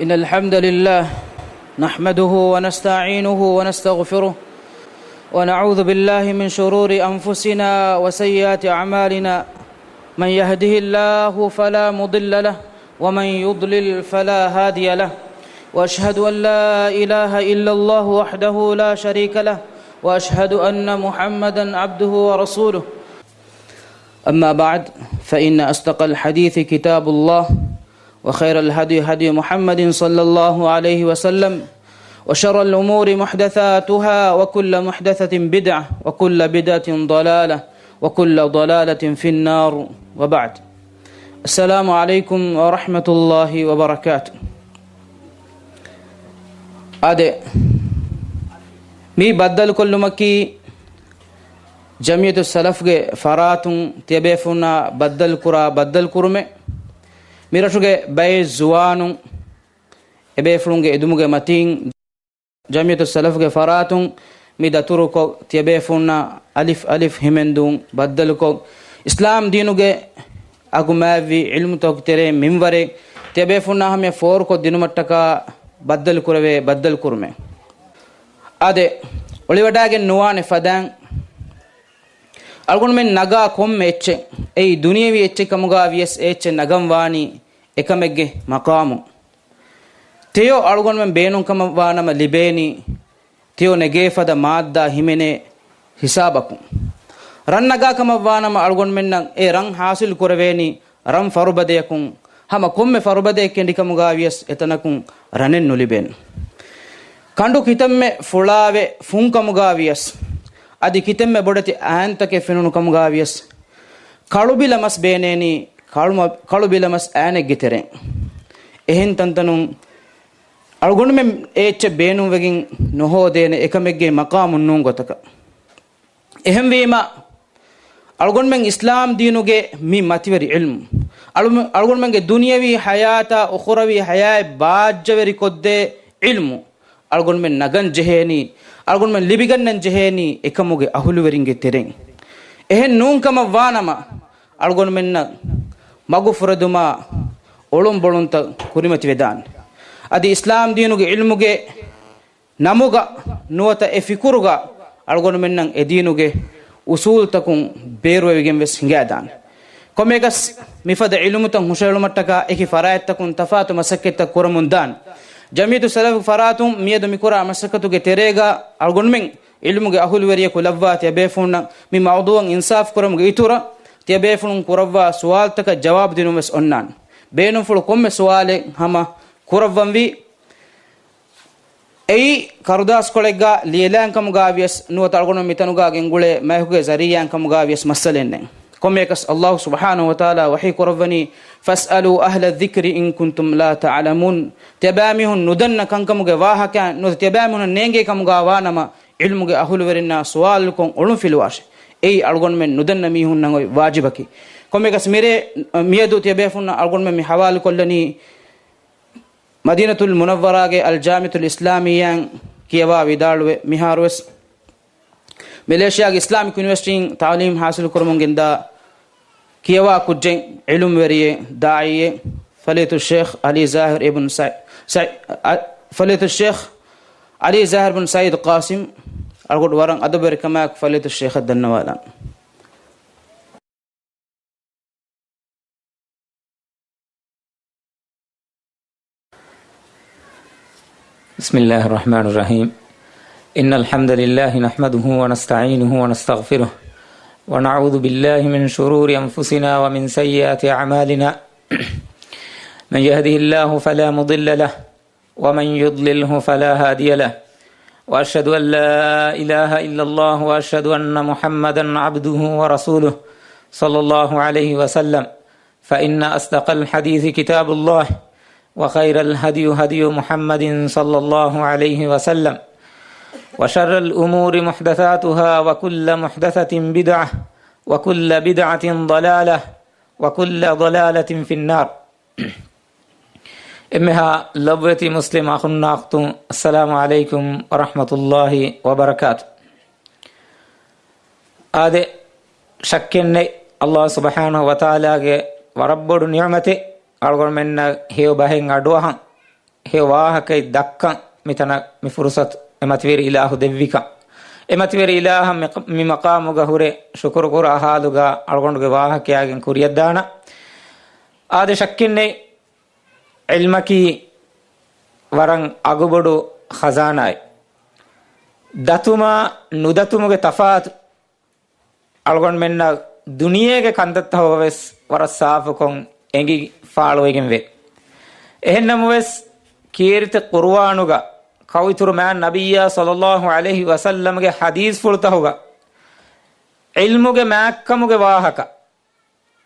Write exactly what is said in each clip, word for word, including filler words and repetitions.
إن الحمد لله نحمده ونستعينه ونستغفره، ونعوذ بالله من شرور أنفسنا وسيئات أعمالنا. من يهده الله فلا مضل له، ومن يضلل فلا هادي له، وأشهد أن لا إله إلا الله وحده لا شريك له، وأشهد أن محمدا عبده ورسوله. أما بعد، فإن أصدق الحديث كتاب الله، وخير الهدي هدي محمد صلى الله عليه وسلم، وشر الأمور محدثاتها، وكل محدثة بدعة، وكل بدعة ضلالة، وكل ضلالة في النار، وبعد. السلام عليكم ورحمة الله وبركاته. އާދެ، މި ބައްދަލުކޮށްލުމަކީ، ޖަމްޢިއްޔަތުއްސަލަފްގެ ފަރާތުން ތިޔަބޭފުޅުންނާ ބައްދަލުކުރާ ބައްދަލުކުރުމެއް. މިރަށުގެ ބައެއް ޒުވާނުން އެބޭފުޅުންގެ އެދުމުގެ މަތީން، ޖަމްޢިއްޔަތުއްސަލަފްގެ ފަރާތުން މި ދަތުރުކޮށް، ތިޔަބޭފުޅުންނާ އަލިފް އަލިފް ހިމެންދޫން ބައްދަލުކޮށް، އިސްލާމް ދީނުގެ އަގު މާތްވި ޢިލްމުތަކުގެ ތެރެއިން މިންވަރެއް ތިޔަބޭފުޅުންނާ ހަމަޔަށް ފޯރުކޮށްދިނުމަށްޓަކާ ބައްދަލުކުރެވޭ ބައްދަލުކުރުމެއް. އާދެ، އޮޅިވަޑައިގެން ނުވާނެ ފަދައިން، އަޅުގަނޑުމެން ނަގާ ކޮންމެ އެއްޗެއް، އެއީ ދުނިޔެވީ އެއްޗެއް ކަމުގާ ވިޔަސް އެ އެއްޗެއް ނަގަން ވާނީ އެކަމެއްގެ މަޤާމު. ތެޔޮ އަޅުގަނޑުމެން ބޭނުން ކަމަށް ވާނަމަ ލިބޭނީ، ތެޔޮ ނެގޭ ފަދަ މާއްދާ ހިމެނޭ ހިސާބަކުން. ރަން ނަގާ ކަމަށް ވާނަމަ އަޅުގަނޑުމެންނަށް އެ ރަން ހާސިލް ކުރެވޭނީ ރަން ފަރުބަދަޔަކުން. ހަމަ ކޮންމެ ފަރުބަދައެއް ކެނޑިކަމުގާ ވިޔަސް އެތަނަކުން ރަނެއް ނުލިބޭނެ. ކަނޑު ކިތަންމެ ފުޅާވެ ފުންކަމުގާ ވިޔަސް، އަދި ކިތަންމެ ބޮޑެތި އައިންތަކެއް ފެނުނު ކަމުގާ ވިޔަސް، ކަޅުބިލަމަސް ބޭނޭނީ ކަޅު-، ކަޅުބިލަމަސް އައިނެއްގެ ތެރެއިން. އެހެން ތަންތަނުން އަޅުގަނޑުމެން އެ އެއްޗެއް ބޭނުންވެގެން ނުހޯދޭނެ އެކަމެއްގެ މަޤާމުން ނޫން ގޮތަކަށް. އެހެންވީމަ، އަޅުގަނޑުމެން އިސްލާމް ދީނުގެ މި މަތިވެރި ޢިލްމު، އަޅު-، އަޅުގަނޑުމެންގެ ދުނިޔަވީ ޙަޔާތާ އުޚުރަވީ ޙަޔާތް ބާއްޖަވެރިކޮށްދޭ ޢިލްމު، އަޅުގަނޑުމެން ނަގަން ޖެހޭނީ، އަޅުގަނޑުމެން ލިބިގަންނަން ޖެހޭނީ އެކަމުގެ އަހުލުވެރިންގެ ތެރެއިން. އެހެން ނޫން ކަމަށް ވާނަމަ، އަޅުގަނޑުމެންނަށް މަގުފުރެދުމާ އޮޅުންބޮޅުންތައް ކުރިމަތިވެދާނެ. އަދި އިސްލާމް ދީނުގެ ޢިލްމުގެ ނަމުގަ ނުވަތަ އެ ފިކުރުގަ އަޅުގަނޑުމެންނަށް އެ ދީނުގެ އުސޫލުތަކުން ބޭރުވެވިގެން ވެސް ހިނގައިދާނެ. ކޮންމެއަކަސް މިފަދަ ޢިލްމުތައް ހުށަހެޅުމަށްޓަކާ އެކި ފަރާތްތަކުން ތަފާތު މަސައްކަތްތައް ކުރަމުން ދާނެ. ޖަމްޢިއްޔަތުއްސަލަފު ފަރާތުން މިއަދު މިކުރާ މަސައްކަތުގެ ތެރޭގަ އަޅުގަނޑުމެން ޢިލްމުގެ އަހުލުވެރިޔަކު ލައްވާ ތިޔަބޭފުޅުންނަށް މި މައުޟޫޢަށް އިންސާފު ކުރުމުގެ އިތުރަށް ތިޔަބޭފުޅުން ކުރައްވާ ސުވާލުތަކަށް ޖަވާބު ދިނުން ވެސް އޮންނާނެ. ބޭނުންފުޅު ކޮންމެ ސުވާލެއް ހަމަ ކުރައްވަންވީ. އެއީ ކަރުދާސްކޮޅެއްގަ ލިޔެލާން ކަމުގަ ވިޔަސް ނުވަތަ އަޅުގަނޑު މިތަނުގަ ގެންގުޅޭ މައިކުގެ ޒަރީޢާއިން ކަމުގަ ވިޔަސް މައްސަލައެއް ނެތް. ކޮންމެއަކަސް ﷲ ސުބްޙާނަހޫ ވަތަޢާލާ ވަޙީ ކުރައްވަނީ، "فَاسْأَلُوا أَهْلَ الذِّكْرِ إِنْ كُنْتُمْ لَا تَعْلَمُونَ." ތިޔަބައިމީހުން ނުދަންނަ ކަންކަމުގެ ވާހަކައިން ނުވަތަ ތިޔަބައިމީހުންނަށް ނޭނގޭ ކަމުގަ ވާނަމަ، ޢިލްމުގެ އަހުލުވެރިންނާ ސުވާލުކޮށް އޮޅުން ފިލުވާށެ. އެއީ އަޅުގަނޑުމެން ނުދަންނަ މީހުންނަށް އޮތް ވާޖިބަކީ. ކޮންމެއަކަސް މިރޭ، މިއަދު ތިޔަބޭފުންނަށް އަޅުގަނޑުމެން މި ޙަވާލުކޮށްލަނީ، މަދީނަތުލް މުނައްވަރާގެ އަލްޖާމިޢަތުލް އިސްލާމިއްޔާއިން ކިޔަވާ ވިދާޅުވެ، މިހާރުވެސް މެލޭޝިޔާގެ އިސްލާމިކް ޔުނިވަރސިޓީން ތަޢުލީމް ޙާޞިލު ކުރަމުން ގެންދާ ކިޔަވާ ކުއްޖެއް، ޢިލްމުވެރިއެއް، ދާޢީއެއް، ފަޟީލަތުއްޝޭޚް ޢަލީ ޒާހިރު އިބްނު ސައި-، ސައި-، އަ-، ފަޟީލަތުއްޝޭޚް ޢަލީ ޒާހިރު ބިން ސައީދު ޤާސިމް، އަޅުގަނޑު ވަރަށް އަދަބުވެރިކަމާއެކު ފަޟީލަތުއްޝޭޚަށް ދަންނަވާލަން. بسم الله الرحمن الرحيم. إن الحمد لله نحمده ونستعينه ونستغفره، ونعوذ بالله من شرور أنفسنا ومن سيئات أعمالنا. من يهده الله فلا مضل له، ومن يضلله فلا هادي له. وأشهد أن لا إله إلا الله، وأشهد أن محمدا عبده ورسوله، صلى الله عليه وسلم. فإن أصدق الحديث كتاب الله، وخير الهدي هدي محمد صلى الله عليه وسلم، وشر الأمور محدثاتها، وكل محدثة بدعة، وكل بدعة ضلالة، وكل ضلالة في النار. އެންމެހާ ލޮބުވެތި މުސްލިމް އަޚުންނާ އުޚްތުން، އައްސަލާމު ޢަލައިކުމް ވަރަޙްމަތުﷲި ވަބަރަކާތު. އާދެ، ޝައްކެއްނެތް، ﷲ ސުބްޙާނަހޫ ވަތަޢާލާގެ ވަރަށް ބޮޑު ނިޢުމަތެއް، އަޅުގަނޑުމެންނަށް ހެޔޮ ބަހެއް އަޑުއަހަން. ހެޔޮ ވާހަކައެއް ދައްކަން މިތަނަށް މި ފުރުސަތު އެ މަތިވެރި އިލާހު ދެއްވިކަން. އެ މަތިވެރި އިލާހަށް މި، މި މަޤާމުގަ ހުރެ ޝުކުރު ކުރާ ހާލުގަ އަޅުގަނޑުގެ ވާހަކަޔާގެން ކުރިއަށްދާނަން. އާދެ، ޝައްކެއްނެތް، ޢިލްމަކީ ވަރަށް އަގުބޮޑު ޚަޒާނާއެއް. ދަތުމާ ނުދަތުމުގެ ތަފާތު އަޅުގަނޑުމެންނަށް ދުނިޔޭގެ ކަންތައްތަކުގަވެސް ވަރަށް ސާފުކޮށް އެނގި ފާޅުވެގެންވޭ. އެހެންނަމަވެސް، ކީރިތި ޤުރުއާނުގަ ކައުއިތުރު މާތް ނަބިއްޔާ ޞައްލައްލާހު ޢަލައިހި ވަސައްލަމްގެ ޙަދީޘްފުޅުތަކުގަ ޢިލްމުގެ މާތްކަމުގެ ވާހަކަ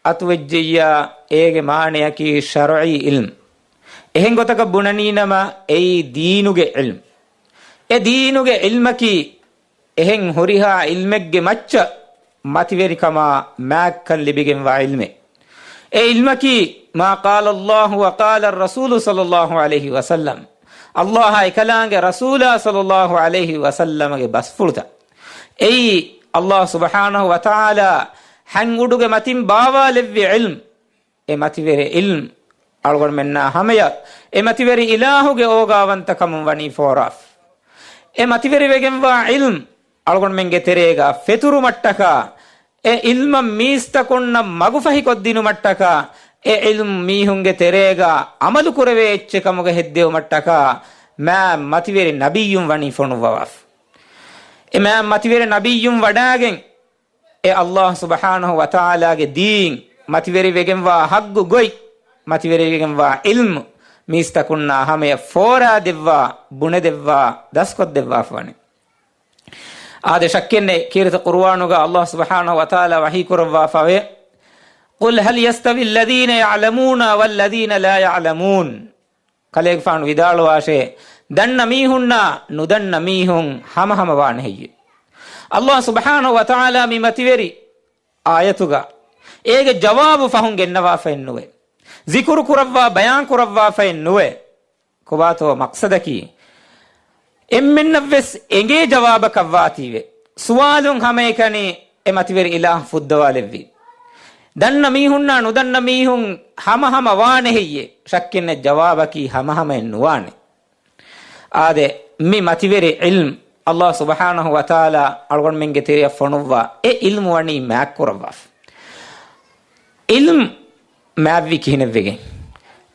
އަތުވެއްޖެއްޔާ، އޭގެ މާނަޔަކީ ޝަރުޢީ ޢިލްމު. އެހެން ގޮތަކަށް ބުނަނީނަމަ، އެއީ ދީނުގެ ޢިލްމު. އެ ދީނުގެ ޢިލްމަކީ އެހެން ހުރިހާ ޢިލްމެއްގެ މައްޗަށް މަތިވެރިކަމާ މާތްކަން ލިބިގެންވާ ޢިލްމެއް. އެ ޢިލްމަކީ، ما قال الله وقال الرسول صلى الله عليه وسلم، ﷲ އާ އެކަލާނގެ ރަސޫލާ ޞައްލައްލާހު ޢަލައިހި ވަސައްލަމަގެ ބަސްފުޅުތައް. އެއީ، ﷲ ސުބްޙާނަހު ވަތަޢާލާ ހަތް އުޑުގެ މަތިން ބާވާލެއްވި ޢިލްމު. އެ މަތިވެރި ޢިލްމު އަޅުގަނޑުމެންނާ ހަމަޔަށް އެ މަތިވެރި އިލާހުގެ އޯގާވަންތަކަމުން ވަނީ ފޯރާފަ. އެ މަތިވެރިވެގެންވާ ޢިލްމު އަޅުގަނޑުމެންގެ ތެރޭގަ ފެތުރުމަށްޓަކާ، އެ ޢިލްމަށް މީސްތަކުންނަށް މަގުފަހިކޮށްދިނުމަށްޓަކާ، އެ ޢިލްމު މީހުންގެ ތެރޭގަ ޢަމަލުކުރެވޭ އެއްޗެއްކަމުގަ ހެއްދެވުމަށްޓަކާ، މާތް މަތިވެރި ނަބިއްޔުން ވަނީ ފޮނުއްވަވާފަ. އެ މާތް މަތިވެރި ނަބިއްޔުން ވަޑާގެން، އެ ﷲ ސުބްޙާނަހު ވަތަޢާލާގެ ދީން، މަތިވެރިވެގެންވާ ޙައްޤު ގޮތް، މަތިވެރިވެގެންވާ ޢިލްމު، މީސްތަކުންނާ ހަމަޔަށް ފޯރާދެއްވާ، ބުނެދެއްވާ، ދަސްކޮށްދެއްވާފަވަނީ. އާދެ، ޝައްކެއްނެތް، ކީރިތި ޤުރުއާނުގަ ﷲ ސުބްޙާނަހު ވަތަޢާލާ ވަޙީ ކުރައްވާފަވޭ، قل هل يستوي الذين يعلمون والذين لا يعلمون. ކަލޭގެފާނު ވިދާޅުވާށޭ، ދަންނަ މީހުންނާ ނުދަންނަ މީހުން ހަމަހަމަ ވާނެ ހެއްޔެވެ؟ ﷲ ސުބްޙާނަހު ވަތަޢާލާ މި މަތިވެރި އާޔަތުގަ އޭގެ ޖަވާބު ފަހުން ގެންނަވާފައެއް ނުވޭ. ޒިކުރު ކުރައްވާ، ބަޔާން ކުރައްވާފައެއް ނުވޭ. ކޮބާތޯ މަޤްޞަދަކީ؟ އެންމެންނަށްވެސް އެނގޭ ޖަވާބަކަށް ވާތީވެ. ސުވާލުން ހަމައެކަނި އެ މަތިވެރި އިލާހު ފުއްދަވާލެއްވީ. ދަންނަ މީހުންނާ ނުދަންނަ މީހުން ހަމަހަމަ ވާނެ ހެއްޔެވެ؟ ޝައްކެއްނެތް، ޖަވާބަކީ ހަމަހަމައެއް ނުވާނެ. އާދެ، މި މަތިވެރި ޢިލްމު ﷲ ސުބްޙާނަހު ވަތަޢާލާ އަޅުގަނޑުމެންގެ ތެރެއަށް ފޮނުއްވާ އެ ޢިލްމު ވަނީ މާތްކުރައްވާފަ. ޢިލްމު މާތްވީ ކިހިނެއްވެގެން؟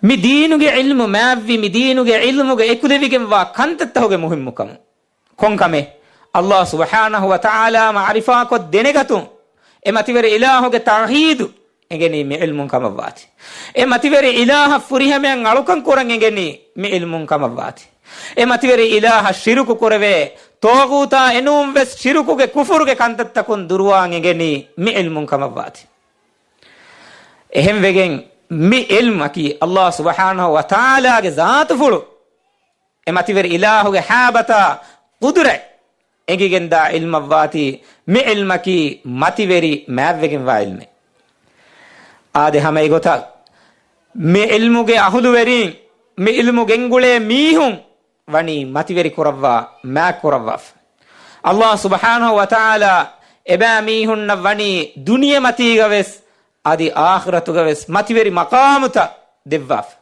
މި ދީނުގެ ޢިލްމު މާތްވީ މި ދީނުގެ ޢިލްމުގަ އެކުލެވިގެންވާ ކަންތައްތަކުގެ މުހިއްމުކަމުން. ކޮންކަމެއް؟ ﷲ ސުބްޙާނަހު ވަތަޢާލާ މަޢުރިފާކޮށް ދެނެގަތުން، އެ މަތިވެރި އިލާހުގެ ތައުޙީދު އެނގެނީ މި ޢިލްމުން ކަމަށްވާތީ. އެ މަތިވެރި އިލާހަށް ފުރިހަމައަށް އަޅުކަން ކުރަން އެނގެނީ މި ޢިލްމުން ކަމަށްވާތީ. އެ މަތިވެރި އިލާހަށް ޝިރުކު ކުރެވޭ، ޠާޣޫތާ އެނޫންވެސް ޝިރުކުގެ ކުފުރުގެ ކަންތައްތަކުން ދުރުވާން އެނގެނީ މި ޢިލްމުން ކަމަށްވާތީ. އެހެންވެގެން މި ޢިލްމަކީ ﷲ ސުބްޙާނަހު ވަތަޢާލާގެ ޒާތުފުޅު، އެ މަތިވެރި އިލާހުގެ ހައިބަތާ ޤުދުރަތް އެނގިގެންދާ ޢިލްމަށްވާތީ، މި ޢިލްމަކީ މަތިވެރި މާތްވެގެންވާ ޢިލްމެއް. އާދެ، ހަމަ އެގޮތަށް މި ޢިލްމުގެ އަހުލުވެރީން، މި ޢިލްމު ގެންގުޅޭ މީހުން ވަނީ މަތިވެރި ކުރައްވާ، މާތް ކުރައްވާފަ. ﷲ ސުބްޙާނަހު ވަތަޢާލާ އެބައިމީހުންނަށް ވަނީ ދުނިޔެމަތީގަވެސް އަދި އާޚިރަތުގަވެސް މަތިވެރި މަޤާމުތައް ދެއްވާފަ.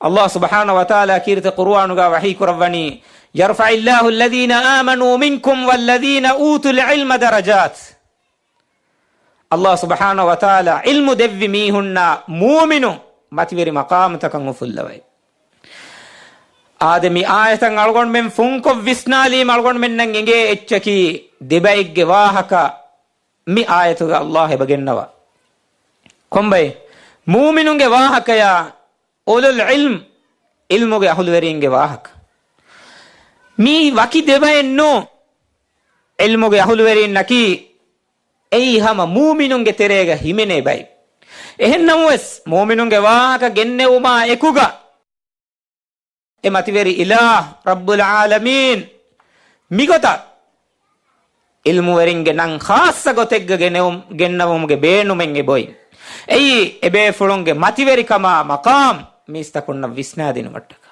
ﷲ ސުބްޙާނަހު ވަތަޢާލާ ކީރިތި ޤުރުއާނުގަ ވަޙީ ކުރައްވަނީ، يرفع الله الذين آمنوا منكم والذين أوتوا العلم درجات. ﷲ ސުބްޙާނަހު ވަތަޢާލާ ޢިލްމު ދެއްވި މީހުންނާ މުއުމިނުން މަތިވެރި މަޤާމުތަކަށް އުފުއްލަވައި. އާދެ، މި އާޔަތަށް އަޅުގަނޑުމެން ފުންކޮށް ވިސްނާލީމަ އަޅުގަނޑުމެންނަށް އެނގޭ އެއްޗަކީ ދެބައެއްގެ ވާހަކަ މި އާޔަތުގަ ﷲ އެބަ ގެންނަވާ. ކޮންބައެއް؟ މުއުމިނުންގެ ވާހަކަޔާ، އުލުލް ޢިލްމް، ޢިލްމުގެ އަހުލުވެރީންގެ ވާހަކަ. މީ ވަކި ދެބައެއް ނޫން. ޢިލްމުގެ އަހުލުވެރީންނަކީ އެއީ ހަމަ މުއުމިނުންގެ ތެރޭގަ ހިމެނޭ ބައެއް. އެހެންނަމަވެސް، މުއުމިނުންގެ ވާހަކަ ގެންނެވުމާ އެކުގަ، އެ މަތިވެރި އިލާހް ރައްބުލް ޢާލަމީން މިގޮތަށް ޢިލްމުވެރިންގެ ނަން ޚާއްޞަ ގޮތެއްގަ ގެނެވުމް، ގެންނަވުމުގެ ބޭނުމެއް އެބޮތް. އެއީ، އެބޭފުޅުންގެ މަތިވެރިކަމާ މަޤާމް މީސްތަކުންނަށް ވިސްނާދިނުމަށްޓަކާ.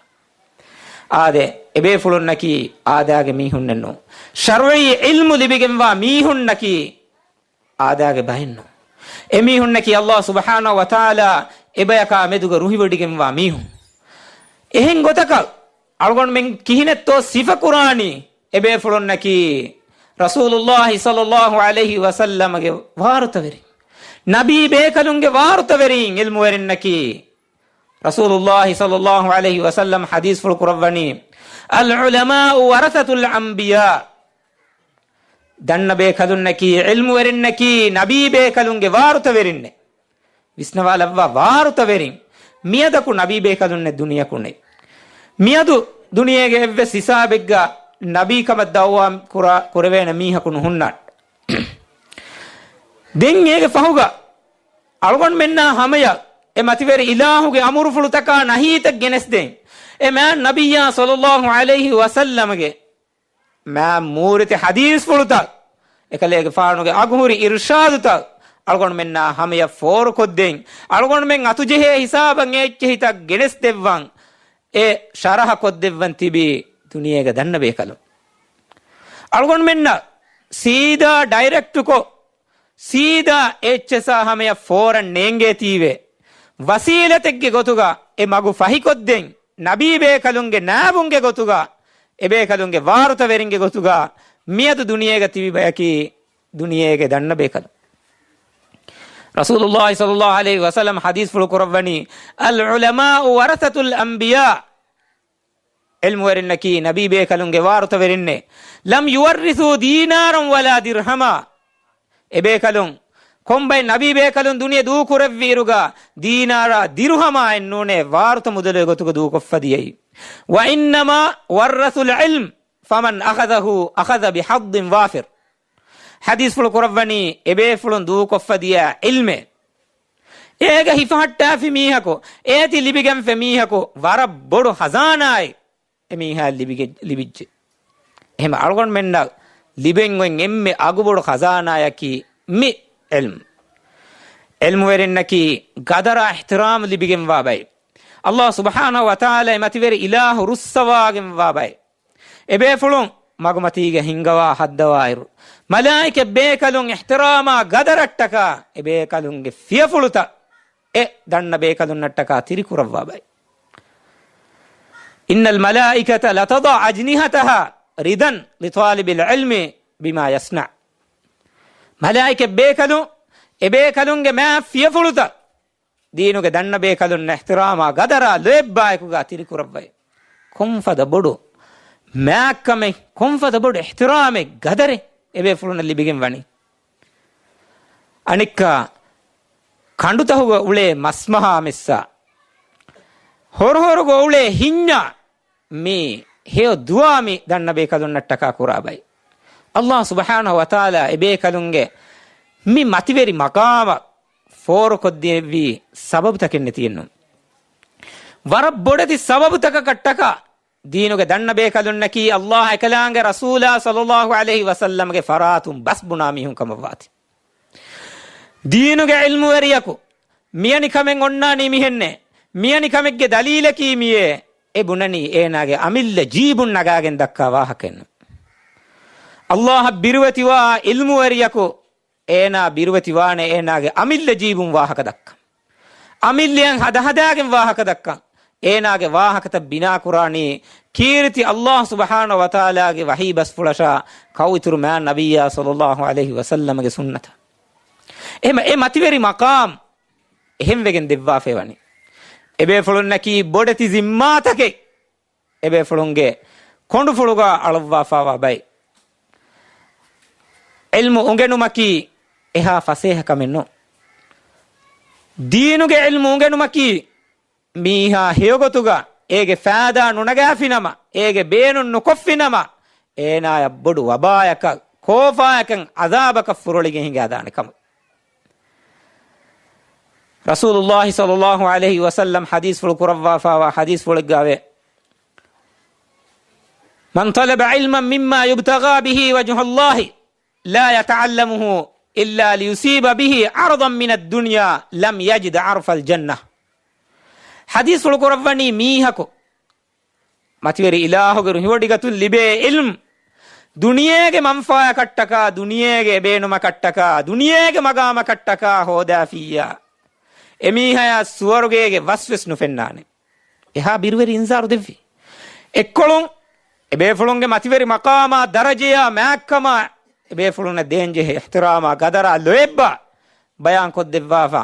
އާދެ، އެބޭފުޅުންނަކީ އާދައިގެ މީހުންނެއް ނޫން. ޝަރުޢީ ޢިލްމު ލިބިގެންވާ މީހުންނަކީ އާދައިގެ ބައެއް ނޫން. އެމީހުންނަކީ ﷲ ސުބްޙާނަހު ވަތަޢާލާ އެބަޔަކާ މެދުގަ ރުހިވޮޑިގެންވާ މީހުން. އެހެން ގޮތަކަށް އަޅުގަނޑުމެން ކިހިނެއްތޯ ސިފަކުރާނީ؟ އެބޭފުޅުންނަކީ ރަސޫލުﷲ ޞައްލަﷲ ޢަލައިހި ވަސައްލަމަގެ ވާރުތަވެރިން، ނަބީ ބޭކަލުންގެ ވާރުތަވެރީން، ޢިލްމުވެރިންނަކީ. ރަސޫލުﷲ ޞައްލަﷲ ޢަލައިހި ވަސައްލަމް ޙަދީޘްފުޅު ކުރައްވަނީ، "العلماء ورثة الأنبياء." ދަންނަ ބޭކަލުންނަކީ، ޢިލްމުވެރިންނަކީ، ނަބީ ބޭކަލުންގެ ވާރުތަވެރިންނޭ. ވިސްނަވާލައްވާ ވާރުތަވެރިން. މިއަދަކު ނަބީ ބޭކަލުންނެއް ދުނިޔެކު ނެތް. މިއަދު ދުނިޔޭގެ އެއްވެސް ހިސާބެއްގަ ނަބީކަމަށް ދަޢުވާ ކުރާ، ކުރެވޭނެ މީހަކު ނުހުންނާނެ. ދެން އޭގެ ފަހުގަ އަޅުގަނޑުމެންނާ ހަމަޔަށް އެ މަތިވެރި އިލާހުގެ އަމުރުފުޅުތަކާ ނަހީތައް ގެނެސްދޭން. އެ މާތް ނަބިއްޔާ ޞައްލަﷲ ޢަލައިހި ވަސައްލަމަގެ މާތް މޫރިތި ޙަދީޘްފުޅުތައް، އެކަލޭގެފާނުގެ އަގުހުރި އިރުޝާދުތައް އަޅުގަނޑުމެންނާ ހަމަޔަށް ފޯރުކޮށްދޭން، އަޅުގަނޑުމެން އަތުޖެހޭ ހިސާބަށް އެ އެއްޗެހިތައް ގެނެސްދެއްވަން، އެ ޝަރަޙަ ކޮށްދެއްވަން ތިބީ ދުނިޔޭގަ ދަންނަ ބޭކަލުން. އަޅުގަނޑުމެންނަށް ސީދާ ޑައިރެކްޓުކޮށް، ސީދާ އެއްޗެސާ ހަމަޔަށް ފޯރަން ނޭނގޭތީވެ، ވަސީލަތެއްގެ ގޮތުގަ އެ މަގު ފަހިކޮށްދޭން، ނަބީ ބޭކަލުންގެ ނާބުންގެ ގޮތުގަ، އެބޭކަލުންގެ ވާރުތަވެރިންގެ ގޮތުގަ މިއަދު ދުނިޔޭގަ ތިބި ބަޔަކީ ދުނިޔޭގެ ދަންނަ ބޭކަލުން. ރަސޫލުﷲ ޞައްލަﷲ ޢަލައިހި ވަސައްލަމް ޙަދީޘްފުޅު ކުރައްވަނީ، "العلماء ورثة الأنبياء." ޢިލްމުވެރިންނަކީ ނަބީ ބޭކަލުންގެ ވާރުތަވެރިންނޭ. "لم يورثوا دينارا ولا درهما." އެބޭކަލުން، ކޮންބައި ނަބީ ބޭކަލުން ދުނިޔެ ދޫކުރެއްވިއިރުގަ ދީނާރާ ދިރުހަމާއެއް ނޫނޭ ވާރުތަ މުދަލުގެ ގޮތުގަ ދޫކޮށްފަ ދިޔައީ. "وإنما ورثوا العلم فمن أخذه أخذ بحظ وافر." ޙަދީޘްފުޅު ކުރައްވަނީ އެބޭފުޅުން ދޫކޮށްފަ ދިޔަ ޢިލްމެއް. އޭގަ ހިފަހައްޓާފި މީހަކު، އޭތި ލިބިގެންފެ މީހަކު ވަރަށް ބޮޑު ޚަޒާނާއެއް އެމީހާ ލިބިގެ-، ލިބިއްޖެ. އެހެމަ އަޅުގަނޑުމެންނަށް ލިބެން އޮތް އެންމެ އަގުބޮޑު ޚަޒާނާޔަކީ މި ޢިލްމު. ޢިލްމުވެރިންނަކީ ގަދަރާ އިޙްތިރާމު ލިބިގެންވާ ބައެއް. ﷲ ސުބްޙާނަހޫ ވަތަޢާލާ އެ މަތިވެރި އިލާހު ރުއްސަވާގެންވާ ބައެއް. އެބޭފުޅުން މަގުމަތީގަ ހިންގަވާ ހައްދަވާއިރު، މަލާއިކަ ބޭކަލުން އިޙްތިރާމާ ގަދަރަށްޓަކާ އެބޭކަލުންގެ ފިޔަފުޅުތައް އެ ދަންނަ ބޭކަލުންނަށްޓަކާ ތިރިކުރައްވާ ބައެއް. إن الملائكة لتضع أجنحتها رضا لطالب العلم بما يصنع. މަލާއިކަ ބޭކަލުން އެބޭކަލުންގެ މާ ފިޔަފުޅުތައް ދީނުގެ ދަންނަ ބޭކަލުންނަށް އިޙްތިރާމާ ގަދަރާ ލޯތްބާއެކުގާ ތިރިކުރައްވައި. ކޮންފަދަ ބޮޑު މާތްކަމެއް، ކޮންފަދަ ބޮޑު އިޙްތިރާމެއް ގަދަރެއް އެބޭފުޅުންނަށް ލިބިގެން ވަނީ. އަނެއްކާ ކަނޑުތަހުގަ އުޅޭ މަސްމަހާ މެއްސާ، ހޮރުހޮރުގަ އުޅޭ ހިންޏާ މި ހެޔޮ ދުޢާ މި ދަންނަ ބޭކަލުންނަށްޓަކާ ކުރާ ބައި. ﷲ ސުބްޙާނަހޫ ވަތަޢާލާ އެބޭކަލުންގެ މި މަތިވެރި މަޤާމަށް ފޯރުކޮށްދެއްވީ ސަބަބުތަކެއް ނެތިއެއްނު. ވަރަށް ބޮޑެތި ސަބަބުތަކަކަށްޓަކާ ދީނުގެ ދަންނަ ބޭކަލުންނަކީ ﷲ އެކަލާނގެ ރަސޫލާ ޞައްލަﷲ ޢަލައިހި ވަސައްލަމަގެ ފަރާތުން ބަސް ބުނާ މީހުން ކަމަށްވާތީ. ދީނުގެ ޢިލްމުވެރިޔަކު މިޔަނި ކަމެއް އޮންނާނީ މިހެންނޭ، މިޔަނި ކަމެއްގެ ދަލީލަކީ މިޔޭ، އެ ބުނަނީ އޭނާގެ އަމިއްލަ ޖީބުން ނަގާގެން ދައްކާ ވާހަކައެއްނު. ﷲ އަށް ބިރުވެތިވާ ޢިލްމުވެރިޔަކު އޭނާ ބިރުވެތިވާނެ އޭނާގެ އަމިއްލަ ޖީބުން ވާހަކަ ދައްކަން. އަމިއްލައަށް ހަދަހަދާގެން ވާހަކަ ދައްކަން. އޭނާގެ ވާހަކަތައް ބިނާކުރާނީ ކީރިތި ﷲ ސުބްޙާނަހޫ ވަތަޢާލާގެ ވަޙީ ބަސްފުޅަށާ ކައުއިތުރު މާތް ނަބިއްޔާ ޞައްލަﷲ ޢަލައިހި ވަސައްލަމަގެ ސުންނަތަށް. އެހެމަ އެ މަތިވެރި މަޤާމް އެހެންވެގެން ދެއްވާފައިވަނީ. އެބޭފުޅުންނަކީ ބޮޑެތި ޒިންމާތަކެއް އެބޭފުޅުންގެ ކޮނޑުފުޅުގަ އަޅުއްވާފާވާ ބައި. ޢިލްމު އުނގެނުމަކީ އެހާ ފަސޭހަ ކަމެއް ނޫން. ދީނުގެ ޢިލްމު އުނގެނުމަކީ މީހާ ހެޔޮގޮތުގަ އޭގެ ފައިދާ ނުނަގާފިނަމަ، އޭގެ ބޭނުން ނުކޮށްފިނަމަ، އޭނާޔަށް ބޮޑު ވަބާޔަކަށް، ކޯފާޔަކަށް، ޢަޛާބަކަށް ފުރޮޅިގެން ހިނގާދާނެ ކަމަށް. ރަސޫލުﷲ ޞައްލަﷲ ޢަލައިހި ވަސައްލަމް ޙަދީޘްފުޅު ކުރައްވާފާވާ ޙަދީޘްފުޅެއްގައިވޭ، من طلب علما مما يبتغى به وجه الله لا يتعلمه إلا ليصيب به عرضا من الدنيا لم يجد عرف الجنة. ޙަދީޘްފުޅު ކުރައްވަނީ މީހަކު މަތިވެރި އިލާހުގެ ރުހިވޮޑިގަތުން ލިބޭ ޢިލްމު، ދުނިޔޭގެ މަންފާޔަކަށްޓަކާ، ދުނިޔޭގެ އެބޭނުމަކަށްޓަކާ، ދުނިޔޭގެ މަގާމަކަށްޓަކާ ހޯދާފިއްޔާ، އެމީހާޔާ ސުވަރުގޭގެ ވަސްވެސް ނުފެންނާނެ. އެހާ ބިރުވެރި އިންޒާރު ދެއްވި. އެއްކޮޅުން އެބޭފުޅުންގެ މަތިވެރި މަޤާމާ، ދަރަޖަޔާ، މާތްކަމާ، އެބޭފުޅުންނަށް ދޭންޖެހޭ އިޙްތިރާމާ، ޤަދަރާ، ލޯތްބާ ބަޔާންކޮށްދެއްވާފަ.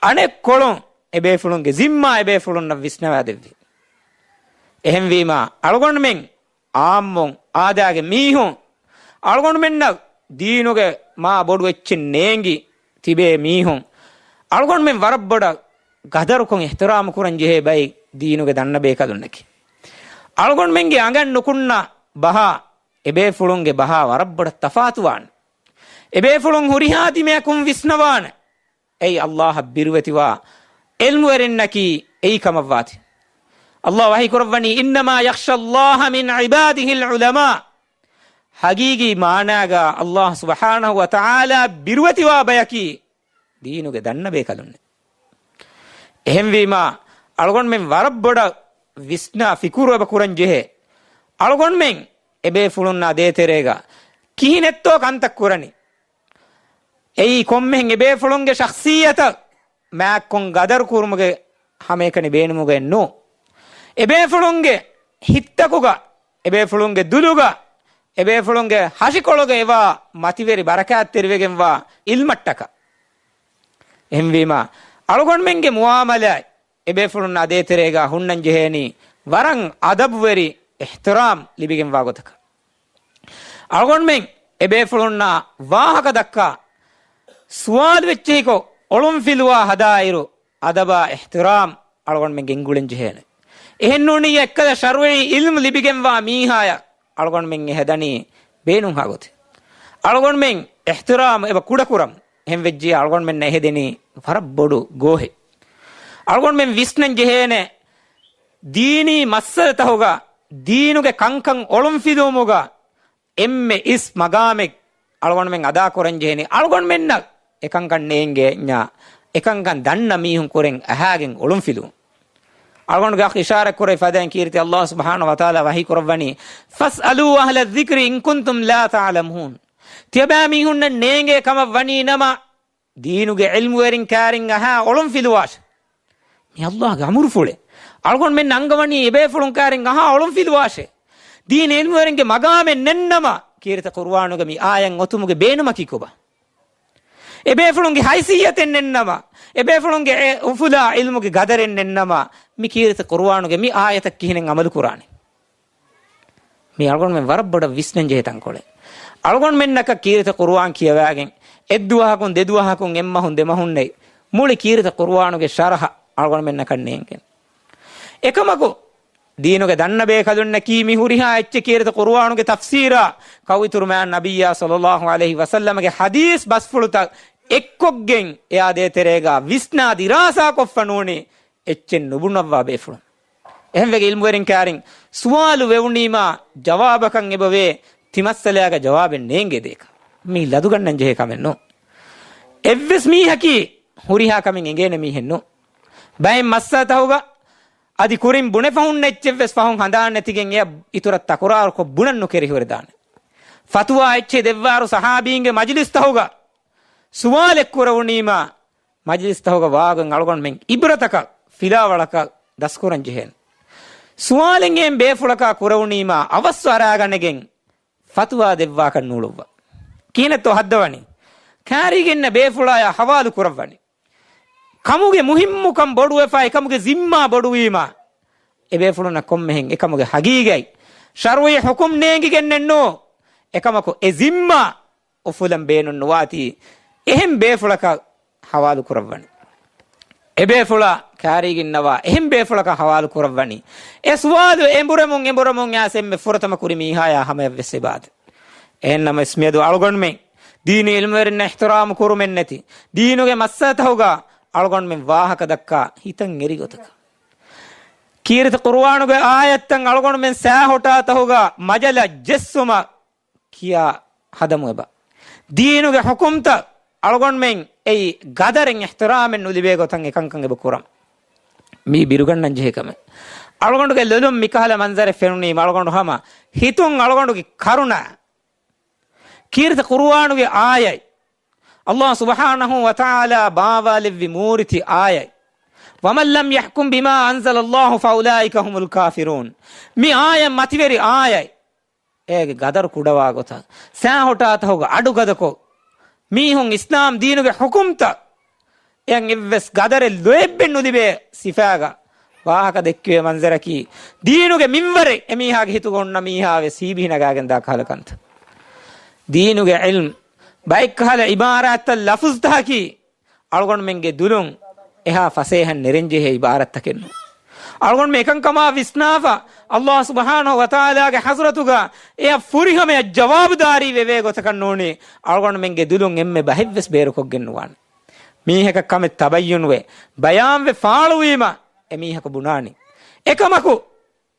އަނެއްކޮޅުން އެބޭފުޅުންގެ ޒިންމާ އެބޭފުޅުންނަށް ވިސްނަވާދެއްވި. އެހެންވީމާ، އަޅުގަނޑުމެން އާއްމުން އާދައިގެ މީހުން، އަޅުގަނޑުމެންނަށް ދީނުގެ މާ ބޮޑު އެއްޗެއް ނޭނގި ތިބޭ މީހުން، އަޅުގަނޑުމެން ވަރަށް ބޮޑަށް ޤަދަރުކޮށް އިޙްތިރާމު ކުރަން ޖެހޭ ބައެއް ދީނުގެ ދަންނަ ބޭކަލުންނަކީ. އަޅުގަނޑުމެންގެ އަނގަން ނުކުންނަ ބަހާ، އެބޭފުޅުންގެ ބަހާ ވަރަށް ބޮޑަށް ތަފާތުވާނެ. އެބޭފުޅުން ހުރިހާ ތިމަޔަކުން ވިސްނަވާނެ. އެއީ ﷲ އަށް ބިރުވެތިވާ ޢިލްމުވެރިންނަކީ އެއީ ކަމަށްވާތީ. ﷲ ވަޙީ ކުރައްވަނީ، "إنما يخشى الله من عباده العلماء." ޙަޤީޤީ މާނާގަ ﷲ ސުބްޙާނަހޫ ވަތަޢާލާ ބިރުވެތިވާ ބަޔަކީ ދީނުގެ ދަންނަ ބޭކަލުންނޭ. އެހެންވީމާ، އަޅުގަނޑުމެން ވަރަށް ބޮޑަށް ވިސްނާ ފިކުރު އެބަ ކުރަން ޖެހޭ. އަޅުގަނޑުމެން އެބޭފުޅުންނާ ދޭތެރޭގަ ކިހިނެއްތޯ ކަންތައް ކުރަނީ؟ އެއީ ކޮންމެހެން އެބޭފުޅުންގެ ޝަޚްޞިއްޔަތަށް މާތްކޮށް ގަދަރު ކުރުމުގެ ހަމައެކަނި ބޭނުމުގައެއް ނޫން. އެބޭފުޅުންގެ ހިތްތަކުގަ، އެބޭފުޅުންގެ ދުލުގަ، އެބޭފުޅުންގެ ހަށިކޮޅުގަ އެވާ މަތިވެރި ބަރަކާތްތެރިވެގެންވާ ޢިލްމަށްޓަކާ. އެހެންވީމާ، އަޅުގަނޑުމެންގެ މުޢާމަލާތް އެބޭފުޅުންނާ ދޭތެރޭގަ ހުންނަން ޖެހޭނީ ވަރަށް އަދަބުވެރި އިޙްތިރާމް ލިބިގެންވާ ގޮތަކަށް. އަޅުގަނޑުމެން އެބޭފުޅުންނާ ވާހަކަ ދައްކާ ސުވާލު އެއްޗެހިކޮށް އޮޅުންފިލުވާ ހަދާއިރު، އަދަބާ އިޙްތިރާމް އަޅުގަނޑުމެން ގެންގުޅެން ޖެހޭނެ. އެހެންނޫނީ އެއްކަލަ ޝަރުޢީ ޢިލްމު ލިބިގެންވާ މީހާޔަށް އަޅުގަނޑުމެން އެހެދަނީ ބޭނުންހާ ގޮތެއް. އަޅުގަނޑުމެން އިޙްތިރާމް އެބަ ކުޑަކުރަން. އެހެންވެއްޖިޔާ އަޅުގަނޑުމެންނަށް އެހެދެނީ ވަރަށް ބޮޑު ގޯހެއް. އަޅުގަނޑުމެން ވިސްނަން ޖެހޭނެ ދީނީ މައްސަލަތަހުގަ ދީނުގެ ކަންކަން އޮޅުންފިލުވުމުގަ އެންމެ އިސް މަގާމެއް އަޅުގަނޑުމެން އަދާކުރަން ޖެހެނީ، އަޅުގަނޑުމެންނަށް އެކަންކަން ނޭނގޭ ނަމަ، އެކަންކަން ދަންނަ މީހުން ކުރެން އަހާގެން އޮޅުންފިލުވުން. އަޅުގަނޑުގެ އަޚް އިޝާރަތް ކުރެވި ފަދައިން ކީރިތި ﷲ ސުބްޙާނަހޫ ވަތަޢާލާ ވަޙީ ކުރައްވަނީ، "فَاسْأَلُوا أَهْلَ الذِّكْرِ إِن كُنتُمْ لَا تَعْلَمُونَ." ތިޔަބައިމީހުންނަށް ނޭނގޭ ކަމަށް ވަނީ ނަމަ، ދީނުގެ ޢިލްމުވެރިން ކާރިން އަހާ އޮޅުން ފިލުވާށެ. މި ﷲގެ އަމުރުފުޅެއް. އަޅުގަނޑުމެން އަންގަވަނީ އެބޭފުޅުން ކާރިން އަހާ އޮޅުން ފިލުވާށެ. ދީން ޢިލްމުވެރިންގެ މަގާމެއް ނެތްނަމަ، ކީރިތި ޤުރުއާނުގެ މި އާޔަތް އޮތުމުގެ ބޭނުމަކީ ކޮބާ؟ އެބޭފުޅުންގެ ހައިސިއްޔަތެއް ނެތްނަމަ، އެބޭފުޅުންގެ އެ އުފުލާ ޢިލްމުގެ ޤަދަރެއް ނެތްނަމަ، މި ކީރިތި ޤުރުއާނުގެ މި އާޔަތަށް ކިހިނެއް ޢަމަލު ކުރާނީ؟ މީ އަޅުގަނޑުމެން ވަރަށް ބޮޑަށް ވިސްނަން ޖެހޭ ތަންކޮޅެއް. އަޅުގަނޑުމެންނަކަށް ކީރިތި ޤުރުއާން ކިޔަވާގެން، އެއްދުވަހަކުން، ދެދުވަހަކުން، އެއްމަހުން، ދެމަހުން ނެތް، މުޅި ކީރިތި ޤުރުއާނުގެ ޝަރަޙަ އަޅުގަނޑުމެންނަކަށް ނޭނގެން. އެކަމަކު، ދީނުގެ ދަންނަ ބޭކަލުންނަކީ މި ހުރިހާ އެއްޗެއް ކީރިތި ޤުރުއާނުގެ ތަފްސީރާ، ކައުއިތުރު މާތް ނަބިއްޔާ ޞައްލައްލާހު ޢަލައިހި ވަސައްލަމަގެ ޙަދީޘް ބަސްފުޅުތައް އެއްކޮށްގެން، އެއާ ދޭތެރޭގަ ވިސްނާ ދިރާސާކޮށްފަ ނޫނީ، އެއްޗެއް ނުބުނައްވާ ބޭފުޅުން. އެހެންވެގެ ޢިލްމުވެރިން ކާރިން ސުވާލު ވެވުނީމާ ޖަވާބަކަށް އެބަވޭ، ތި މައްސަލައިގަ ޖަވާބެއް ނޭނގޭ ދޭކަށް. މީ ލަދުގަންނަން ޖެހޭ ކަމެއް ނޫން. އެއްވެސް މީހަކީ ހުރިހާ ކަމެއް އެނގޭނެ މީހެއް ނޫން. ބައެއް މައްސަލަތަހުގަ އަދި ކުރިން ބުނެފަ ހުންނަ އެއްޗެއްވެސް ފަހުން ހަނދާން ނެތިގެން އެޔަށް އިތުރަށް ތަކުރާރުކޮށް ބުނަން ނުކެރި ހުރެދާނެ. ފަތުވާ އެއްޗެއް ދެއްވާއިރު ޞަޙާބީންގެ މަޖިލިސްތަހުގަ ސުވާލެއް ކުރެވުނީމާ، މަޖިލިސްތަހުގަ ވާގޮތް އަޅުގަނޑުމެން ޢިބްރަތަކަށް، ފިލާވަޅަކަށް ދަސްކުރަން ޖެހޭނެ. ސުވާލެއް އެހެން ބޭފުޅަކާ ކުރެވުނީމާ، އަވަސް އަރާގަނެގެން ފަތުވާ ދެއްވާކަށް ނޫޅުއްވާ. ކިހިނެއްތޯ ހައްދަވަނީ؟ ކާރީގެންނަށް ބޭފުޅާޔާ ޙަވާލު ކުރައްވަނީ. ކަމުގެ މުހިއްމުކަން ބޮޑުވެފަ، އެކަމުގެ ޒިންމާ ބޮޑުވީމާ، އެބޭފުޅުންނަށް ކޮންމެހެން އެކަމުގެ ޙަޤީޤީ ޝަރުޢީ ޙުކުމް ނޭނގިގެންނެއްނު. އެކަމަކު އެ ޒިންމާ އުފުލަން ބޭނުން ނުވާތީ، އެހެން ބޭފުޅަކަށް ޙަވާލު ކުރައްވަނީ. އެބޭފުޅާ ކާރީގެންނަވާ އެހެން ބޭފުޅަކަށް ޙަވާލު ކުރައްވަނީ. އެ ސުވާލު އެނބުރެމުން، އެނބުރެމުން އައިސް އެންމެ ފުރަތަމަ ކުރި މީހާޔާ ހަމަޔަށްވެސް އެބާދެ. އެހެންނަމަވެސް މިއަދު އަޅުގަނޑުމެން ދީނީ ޢިލްމުވެރިންނަށް އިޙްތިރާމު ކުރުމެއްނެތި، ދީނުގެ މައްސަލަތަހުގަ އަޅުގަނޑުމެން ވާހަކަ ދައްކާ ހިތަށް އެރި ގޮތަކަށް، ކީރިތި ޤުރުއާނުގެ އާޔަތްތައް އަޅުގަނޑުމެން ސާހޮޓާތަހުގަ މަޖަލަށް ޖެއްސުމަށް ކިޔާ ހަދަމު އެބަ. ދީނުގެ ޙުކުމްތައް އަޅުގަނޑުމެން އެއީ ގަދަރެއް އިޙްތިރާމެއް ނުލިބޭ ގޮތަށް އެކަންކަން އެބަ ކުރަން. މީ ބިރުގަންނަން ޖެހޭ ކަމެއް. އަޅުގަނޑުގެ ލޮލުން މިކަހަލަ މަންޒަރެއް ފެނުނީމަ އަޅުގަނޑު ހަމަ ހިތުން އަޅުގަނޑުގެ ކަރުނަ. ކީރިތި ޤުރުއާނުގެ އާޔަތް، ﷲ ސުބްޙާނަހޫ ވަތަޢާލާ ބާވާލެއްވި މޫރިތި އާޔަތް، ومن لم يحكم بما أنزل الله فأولئك هم الكافرون. މި އާޔަތް މަތިވެރި އާޔަތް. އޭގެ ގަދަރު ކުޑަވާ ގޮތަށް، ސައިހޮޓާތަކުގަ އަޑުގަދަކޮށް، މީހުން އިސްލާމް ދީނުގެ ޙުކުމްތައް އެއަށް އެއްވެސް ގަދަރެއް ލޯތްބެއް ނުލިބޭ ސިފާގަ ވާހަކަ ދެއްކެވޭ މަންޒަރަކީ، ދީނުގެ މިންވަރެއް އެމީހާގެ ހިތުގަ ހުންނަ މީހާ ވެސް ހީބިހި ނަގާގެން ދާ ކަހަލަ ކަންތައް. ދީނުގެ ޢިލްމް، ބައެއްކަހަލަ ޢިބާރާތްތައް، ލަފުޒްތަކަކީ އަޅުގަނޑުމެންގެ ދުލުން އެހާ ފަސޭހަން ނެރެންޖެހޭ ޢިބާރާތްތަކެއް ނޫން. އަޅުގަނޑުމެން އެކަންކަމާ ވިސްނާފަ، ﷲ ސުބްޙާނަހޫ ވަތަޢާލާގެ ޙަޟްރަތުގަ އެއަށް ފުރިހަމަޔަށް ޖަވާބުދާރީ ވެވޭ ގޮތަކަށް ނޫނީ، އަޅުގަނޑުމެންގެ ދުލުން އެންމެ ބަހެއްވެސް ބޭރުކޮށްގެން ނުވާނެ. މީހަކަށް ކަމެއް ތަބައްޔުންވެ، ބަޔާންވެ ފާޅުވީމަ، އެމީހަކު ބުނާނީ. އެކަމަކު،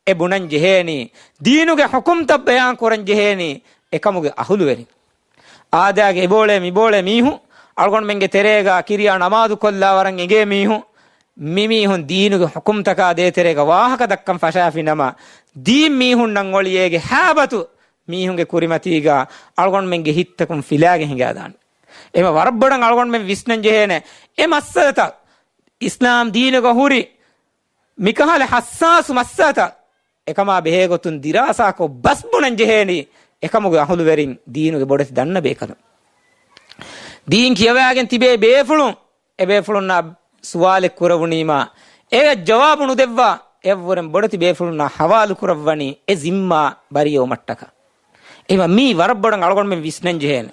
އެ ބުނަން ޖެހޭނީ، ދީނުގެ ޙުކުމްތައް ބަޔާން ކުރަން ޖެހޭނީ، އެކަމުގެ އަހުލުވެރިން. އާދައިގެ އެބޯޅޭ މިބޯޅޭ މީހުން، އަޅުގަނޑުމެންގެ ތެރޭގަ ކިރިޔާ ނަމާދު ކޮށްލާ ވަރަށް އެނގޭ މީހުން، މިމީހުން ދީނުގެ ޙުކުމްތަކާ ދޭތެރޭގަ ވާހަކަ ދައްކަން ފަށާފި ނަމަ، ދީން މީހުންނަށް އޮޅި އޭގެ ހައިބަތު މީހުންގެ ކުރިމަތީގަ އަޅުގަނޑުމެންގެ ހިތްތަކުން ފިލާގެ ހިނގާދާނެ. އެމަ ވަރަށް ބޮޑަށް އަޅުގަނޑުމެން ވިސްނަން ޖެހޭނެ އެ މައްސަލަތައް، އިސްލާމް ދީނުގަ ހުރި މިކަހަލަ ޙައްސާސު މައްސަލަތައް އެކަމާ ބެހޭގޮތުން ދިރާސާކޮށް ބަސް ބުނަން ޖެހޭނީ، އެކަމުގެ އަހުލުވެރިން ދީނުގެ ބޮޑެތި ދަންނަ ބޭކަލުން. ދީން ކިޔަވާގެން ތިބޭ ބޭފުޅުން، އެބޭފުޅުންނާ ސުވާލެއް ކުރެވުނީމާ، އެއަށް ޖަވާބު ނުދެއްވާ، އެއަށްވުރެން ބޮޑެތި ބޭފުޅުންނާ ޙަވާލު ކުރައްވަނީ އެ ޒިންމާ ބަރީއަވުމަށްޓަކާ. އެހެންވީމަ މީ ވަރަށް ބޮޑަށް އަޅުގަނޑުމެން ވިސްނަން ޖެހޭނެ.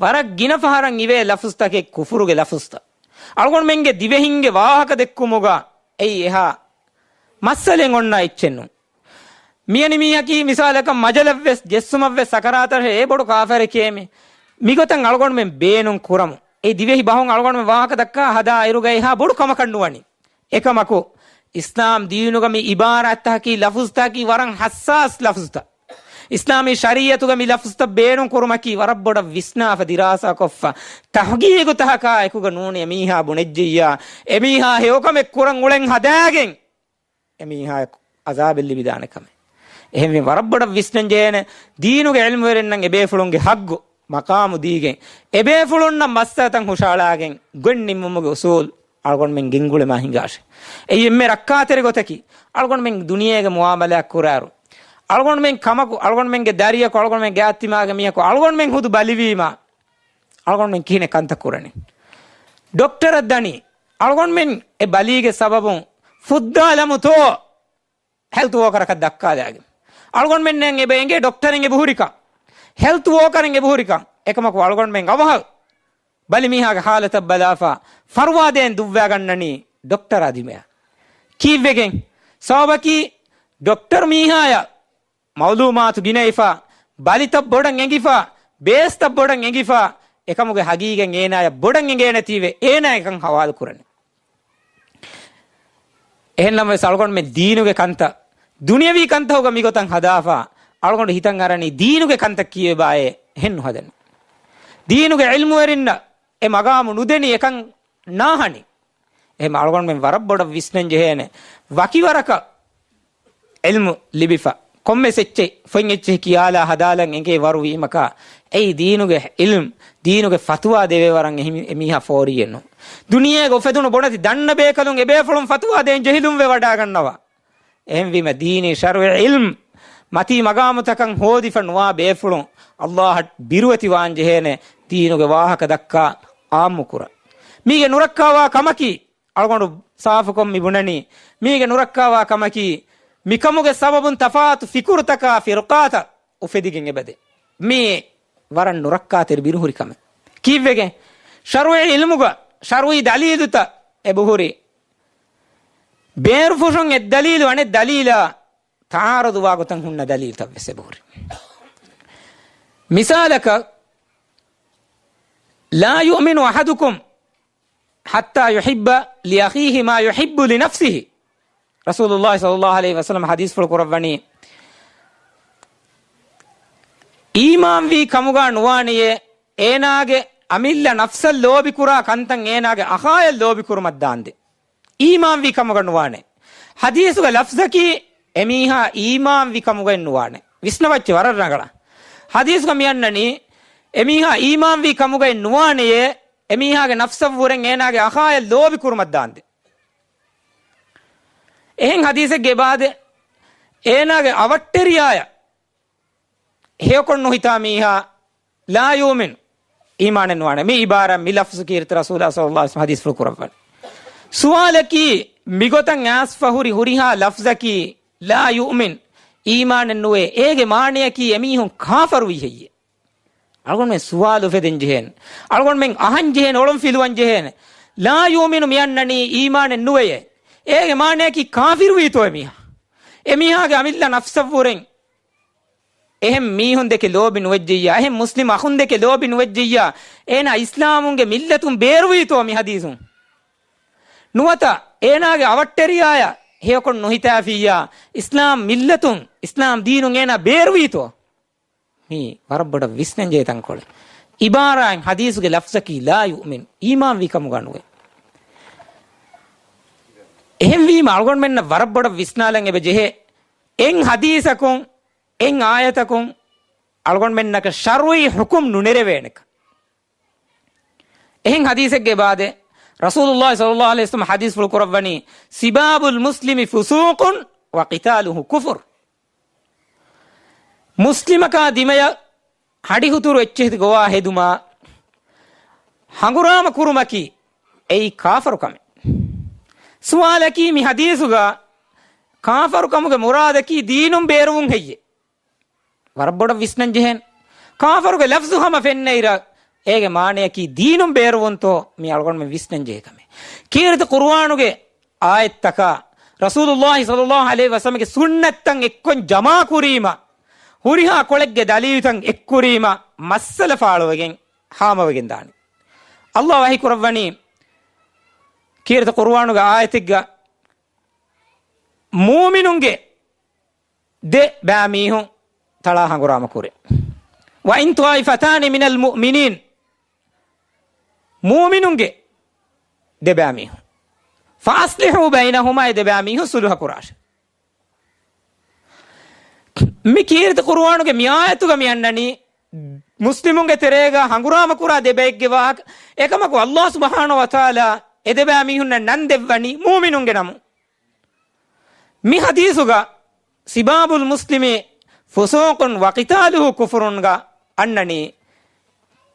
ވަރަށް ގިނަ ފަހަރަށް އިވޭ ލަފުޒުތަކެއް ކުފުރުގެ ލަފުޒުތައް. އަޅުގަނޑުމެންގެ ދިވެހިންގެ ވާހަކަ ދެއްކުމުގަ އެއީ އެހާ މައްސަލައެއް އޮންނަ އެއްޗެއް ނޫން. މިޔަނި މީހަކީ މިސާލަކަށް މަޖަލަށްވެސް ޖެއްސުމަށްވެސް ސަކަރާތަށް އެ ބޮޑު ކާފަރެކޭ މި. މިގޮތަށް އަޅުގަނޑުމެން ބޭނުން ކުރަމު. އެ ދިވެހި ބަހުން އަޅުގަނޑުމެން ވާހަކަ ދައްކާ ހަދާ އިރުގައި އެހާ ބޮޑު ކަމަކަށް ނުވަނީ. އެކަމަކު، އިސްލާމް ދީނުގަ މި އިބާރާތްތަކަކީ ލަފުޒުތަކަކީ ވަރަށް ޙައްސާސް ލަފުޒުތައް. އިސްލާމީ ޝަރީޢަތުގަ މި ލަފުޒުތައް ބޭނުން ކުރުމަކީ ވަރަށް ބޮޑަށް ވިސްނާފަ ދިރާސާކޮށްފަ ތަޙްޤީޤުތަކާ އެކުގަ ނޫނީ އެމީހާ ބުނެއްޖިއްޔާ، އެމީހާ ހެޔޮކަމެއް ކުރަން އުޅެން ހަދާގެން އެމީހާއަކު އަޒާބެއް ލިބިދާނެ ކަމެއް. އެހެންވެ ވަރަށް ބޮޑަށް ވިސްނަން ޖެހޭނެ ދީނުގެ ޢިލްމުވެރިންނަށް އެބޭފުޅުންގެ ޙައްޤު މަޤާމު ދީގެން، އެބޭފުޅުންނަށް މައްސަލަތައް ހުށައަޅާގެން ގޮތް ނިންމުމުގެ އުޞޫލް އަޅުގަނޑުމެން ގެންގުޅެމާ ހިނގާށޭ. އެއީ އެންމެ ރައްކާތެރި ގޮތަކީ، އަޅުގަނޑުމެން ދުނިޔޭގެ މުޢާމަލާތް ކުރާއިރު، އަޅުގަނޑުމެން ކަމަކު، އަޅުގަނޑުމެންގެ ދަރިޔަކު، އަޅުގަނޑުމެންގެ އާތްތިމާގެ މީހަކު، އަޅުގަނޑުމެން ހުދު ބަލިވީމާ، އަޅުގަނޑުމެން ކިހިނެއް ކަންތައް ކުރަނީ؟ ޑޮކްޓަރަށް ދަނީ، އަޅުގަނޑުމެން އެ ބަލީގެ ސަބަބުން ފުއްދާލަމުތޯ ހެލްތު ވޯކަރަކަށް ދައްކާލާގެން. އަޅުގަނޑުމެންނަށް އެބަ އެނގޭ ޑޮކްޓަރެއް އެބަހުރިކަން، ހެލްތު ވޯކަރެއް އެބަހުރިކަން. އެކަމަކު އަޅުގަނޑުމެން އަވަހަށް ބަލިމީހާގެ ޙާލަތަށް ބަލާފަ، ފަރުވާ ދޭން ދުއްވާގަންނަނީ ޑޮކްޓަރާ ދިމަޔަށް. ކީއްވެގެން؟ ސަބަބަކީ ޑޮކްޓަރު މީހާޔަށް މަޢުލޫމާތު ގިނައިފަ، ބަލިތައް ބޮޑަށް އެނގިފަ، ބޭސްތައް ބޮޑަށް އެނގިފަ، އެކަމުގެ ހަގީގަތް އޭނާޔަށް ބޮޑަށް އެނގޭނެތީވެ، އޭނާ އެކަން ހަވާލު ކުރަނީ. އެހެންނަމަވެސް އަޅުގަނޑުމެން ދީނުގެ ކަންތައް ދުނިޔަވީ ކަންތަކުގަ މިގޮތަށް ހަދާފަ، އަޅުގަނޑު ހިތަށް އަރަނީ ދީނުގެ ކަންތައް ކީއްވެބާއޭ އެހެން ނުހަދަނީ. ދީނުގެ ޢިލްމުވެރިންނަށް އެ މަގާމު ނުދެނީ އެކަން ނާހަނީ. އެހެން އަޅުގަނޑުމެން ވަރަށް ބޮޑަށް ވިސްނަން ޖެހޭނެ. ވަކިވަރަކަށް ޢިލްމު ލިބިފަ، ކޮންމެސް އެއްޗެއް، ފޮތް އެއްޗެއް ކިޔާލާ ހަދާލަން އެނގޭ ވަރު ވީމަކާ، އެއީ ދީނުގެ ޢިލްމް، ދީނުގެ ފަތުވާ ދެވޭ ވަރަށް އެހި-، އެމީހާ ފޯރިއެއް ނޫން. ދުނިޔޭގަ އުފެދުނު ބޮޑެތި ދަންނަ ބޭކަލުން އެބޭފުޅުން ފަތުވާ ދޭން ޖެހިލުންވެ ވަޑާގަންނަވާ. އެހެންވީމަ ދީނީ ޝަރުޢީ ޢިލްމް މަތީ މަގާމުތަކަށް ހޯދިފަ ނުވާ ބޭފުޅުން ﷲ އަށް ބިރުވެތިވާން ޖެހޭނެ ދީނުގެ ވާހަކަ ދައްކާ ޢާއްމު ކުރަން. މީގެ ނުރައްކާވާ ކަމަކީ، އަޅުގަނޑު ސާފުކޮށް މި ބުނަނީ، މީގެ ނުރައްކާވާ ކަމަކީ، މިކަމުގެ ސަބަބުން ތަފާތު ފިކުރުތަކާ ފިރުޤާތައް އުފެދިގެން އެބަދޭ. މީ ވަރަށް ނުރައްކާތެރި ބިރުހުރި ކަމެއް. ކީއްވެގެން؟ ޝަރުޢީ ޢިލްމުގަ ޝަރުޢީ ދަލީލުތައް އެބަހުރި. ބޭރުފުށުން އެއް ދަލީލު އަނެއް ދަލީލާ ތަޢާރަޟުވާ ގޮތަށް ހުންނަ ދަލީލުތައް ވެސް އެބަހުރި. މިސާލަކަށް، لا يؤمن أحدكم حتى يحب لأخيه ما يحب لنفسه. ރަސޫލުﷲ ޞައްލަﷲ ޢަލައިހި ވަސައްލަމަ ޙަދީޘްފުޅު ކުރައްވަނީ، އީމާންވީ ކަމުގަ ނުވާނެޔޭ، އޭނާގެ އަމިއްލަ ނަފްސަށް ލޯބިކުރާ ކަންތައް އޭނާގެ އަޚާޔަށް ލޯބިކުރުމަށް ދާންދެން. އީމާންވީ ކަމުގަ ނުވާނެ. ޙަދީޘުގެ ލަފްޒަކީ، އެމީހާ އީމާންވި ކަމުގައި ނުވާނެ. ވިސްނަވައްޗެ ވަރަށް ރަނގަޅަށް. ޙަދީޘުގަ މިއަންނަނީ، އެމީހާ އީމާންވީ ކަމުގައި ނުވާނެޔޭ، އެމީހާގެ ނަފްސަށްވުރެން އޭނާގެ އަޚާޔަށް ލޯބިކުރުމަށް ދާންދެން. އެހެން ޙަދީޘެއްގެ އިބާދެ އޭނާގެ އަވަށްޓެރިޔާޔަށް ހެޔޮކޮށް ނުހިތާ މީހާ ލާ ޔޫމިން، އީމާނެއް ނުވާނެ. މި އިބާރާ މި ލަފްޒު ކީރިތި ރަސޫލާ ޞައްލައްލާހު ޢަލައިހި ވަސައްލަމަ ޙަދީޘްފުޅު ކުރައްވަނީ. ސުވާލަކީ، މިގޮތަށް އާސްފަ ހުރި ހުރިހާ ލަފްޒަކީ ލާ ޔޫމިން، އީމާނެއް ނުވޭ، އޭގެ މާނަޔަކީ އެމީހުން ކާފަރުވީ ހެއްޔޭ؟ އަޅުގަނޑުމެން ސުވާލު އުފެދެން ޖެހޭނެ. އަޅުގަނޑުމެން އަހަން ޖެހޭނެ، އޮޅުން ފިލުވަން ޖެހޭނެ. ލާ ޔޫމިނު މިއަންނަނީ އީމާނެއް ނުވެޔޭ. އޭގެ މާނަޔަކީ ކާފިރުވީތޯ އެމީހާ؟ އެމީހާގެ އަމިއްލަ ނަފްސަށްވުރެން އެހެން މީހުންދެކެ ލޯބި ނުވެއްޖެއްޔާ، އެހެން މުސްލިމް އަޚުންދެކެ ލޯބި ނުވެއްޖެއްޔާ، އޭނާ އިސްލާމުންގެ މިއްލަތުން ބޭރުވީތޯ މި ޙަދީޘުން؟ ނުވަތަ އޭނާގެ އަވަށްޓެރިޔާޔަށް ހެޔޮކޮށް ނުހިތާފިއްޔާ، އިސްލާމް މިއްލަތުން، އިސްލާމް ދީނުން އޭނާ ބޭރުވީތޯ؟ މީ ވަރަށް ބޮޑަށް ވިސްނަންޖެހޭ ތަންކޮޅެއް. އިބާރާއިން ޙަދީޘުގެ ލަފްޒަކީ ލާ ޔުއުމިން، އީމާންވީ ކަމުގަ ނުވޭ. އެހެންވީމަ އަޅުގަނޑުމެންނަށް ވަރަށް ބޮޑަށް ވިސްނާލަން އެބަ ޖެހޭ، އެއް ޙަދީޘަކުން، އެއް އާޔަތަކުން އަޅުގަނޑުމެންނަކަށް ޝަރުޢީ ޙުކުމް ނުނެރެވޭނެކަން. އެހެން ޙަދީޘެއްގެ އިބާދެ ރަސޫލުﷲ ޞައްލައްލާހު ޢަލައިހި ވަސައްލަމަ ޙަދީޘްފުޅު ކުރައްވަނީ، ސިބާބުލް މުސްލިމި ފުސޫޤުން ވަޤިތާލުހު ކުފުރު. މުސްލިމަކާ ދިމަޔަށް ހަޑިހުތުރު އެއްޗެހި ގޮވާ ހެދުމާ ހަނގުރާމަ ކުރުމަކީ އެއީ ކާފަރު ކަމެއް. ސުވާލަކީ، މި ޙަދީޘުގަ ކާފަރު ކަމުގެ މުރާދަކީ ދީނުން ބޭރުވުން ހެއްޔޭ؟ ވަރަށް ބޮޑަށް ވިސްނަން ޖެހޭނެ. ކާފަރުގެ ލަފްޒު ހަމަ ފެންނައިރަށް، އޭގެ މާނަޔަކީ ދީނުން ބޭރުވުންތޯ؟ މީ އަޅުގަނޑުމެން ވިސްނަން ޖެހޭ ކަމެއް. ކީރިތި ޤުރުއާނުގެ އާޔަތްތަކާ، ރަސޫލުﷲ ޞައްލައްލާހު ޢަލައިހި ވަސައްލަމަގެ ސުންނަތްތައް އެއްކޮށް ޖަމާކުރީމަ، ހުރިހާ ކޮޅެއްގެ ދަލީލުތައް އެއްކުރީމަ، މައްސަލަ ފާޅުވެގެން ހާމަވެގެން ދާނެ. ﷲ ވަޙީ ކުރައްވަނީ، ކީރިތި ޤުރުއާނުގެ އާޔަތެއްގަ، މޫމިނުންގެ ދެ ބައިމީހުން ތަޅާ ހަނގުރާމަ ކުރޭ. وإن طائفتان من المؤمنين، މޫމިނުންގެ ދެ ބައިމީހުން، فأصلحوا بينهما، އެ ދެ ބައިމީހުން ޞުލްޙަ ކުރާށޭ. މި ކީރިތި ޤުރުއާނުގެ މި އާޔަތުގަ މި އަންނަނީ، މުސްލިމުންގެ ތެރޭގަ ހަނގުރާމަ ކުރާ ދެ ބައެއްގެ ވާހަކަ. އެކަމަކު، ﷲ ސުބްޙާނަހޫ ވަތަޢާލާ އެ ދެ ބައިމީހުންނަށް ނަން ދެއްވަނީ މޫމިނުންގެ ނަމުން. މި ޙަދީޘުގަ ސިބާބުލް މުސްލިމި ފުސޫޤުން ވަޤިތާލުހު ކުފުރުންގަ އަންނަނީ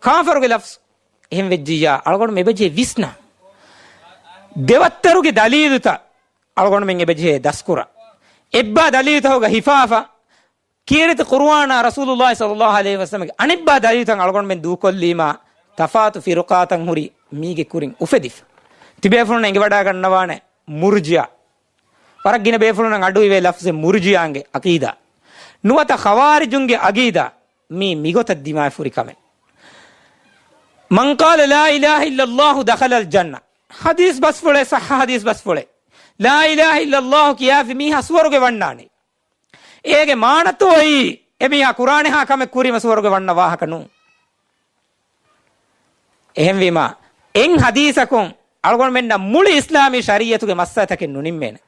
ކާފަރުގެ ލަފްޒު. އެހެން ވެއްޖިއްޔާ އަޅުގަނޑު މެބަޖޭ ވިސްނާ. ދެވައްތަރުގެ ދަލީލުތައް އަޅުގަނޑުމެން އެބަޖޭ ދަސްކުރާ. އެއްބާ ދަލީލުތަކުގަ ހިފާފަ، ކީރިތި ޤުރުއާނާ ރަސޫލުﷲ ޞައްލައްލާހު ޢަލައިހި ވަސައްލަމަގެ އަނެއްބާ ދަލީލުތައް އަޅުގަނޑުމެން ދޫކޮށްލީމާ، ތަފާތު ފިރުޤާތައް ހުރި މީގެ ކުރިން އުފެދިފަ. ތިބޭފުޅުން އެނގިވަޑާގަންނަވާނެ މުރްޖިއާ. ވަރަށް ގިނަ ބޭފުޅުންނަށް އަޑުއިވޭ ލަފްޒެއް މުރްޖިއާންގެ ޢަޤީދާ. ނުވަތަ ޚަވާރިޖުންގެ ޢަޤީދާ. މީ މިގޮތަށް ދިމާވެފަ ހުރި ކަމެއް. من قال لا إله إلا الله دخل الجنة. ޙަދީޘް ބަސްފުޅެއް، ޞައްޙަ ޙަދީޘް ބަސްފުޅެއް. ލާ އިލާހަ އިއްލައްލާހު ކިޔާފި މީހާ ސުވަރުގެ ވަންނާނެ. އޭގެ މާނަތޯއީ، އެމީހާ ކުރާނެހާ ކަމެއް ކުރީމަ ސުވަރުގެ ވަންނަ ވާހަކަ ނޫން. އެހެންވީމާ، އެއް ޙަދީޘަކުން އަޅުގަނޑުމެންނަށް މުޅި އިސްލާމީ ޝަރީޢަތުގެ މައްސަލަތަކެއް ނުނިންމޭނެ.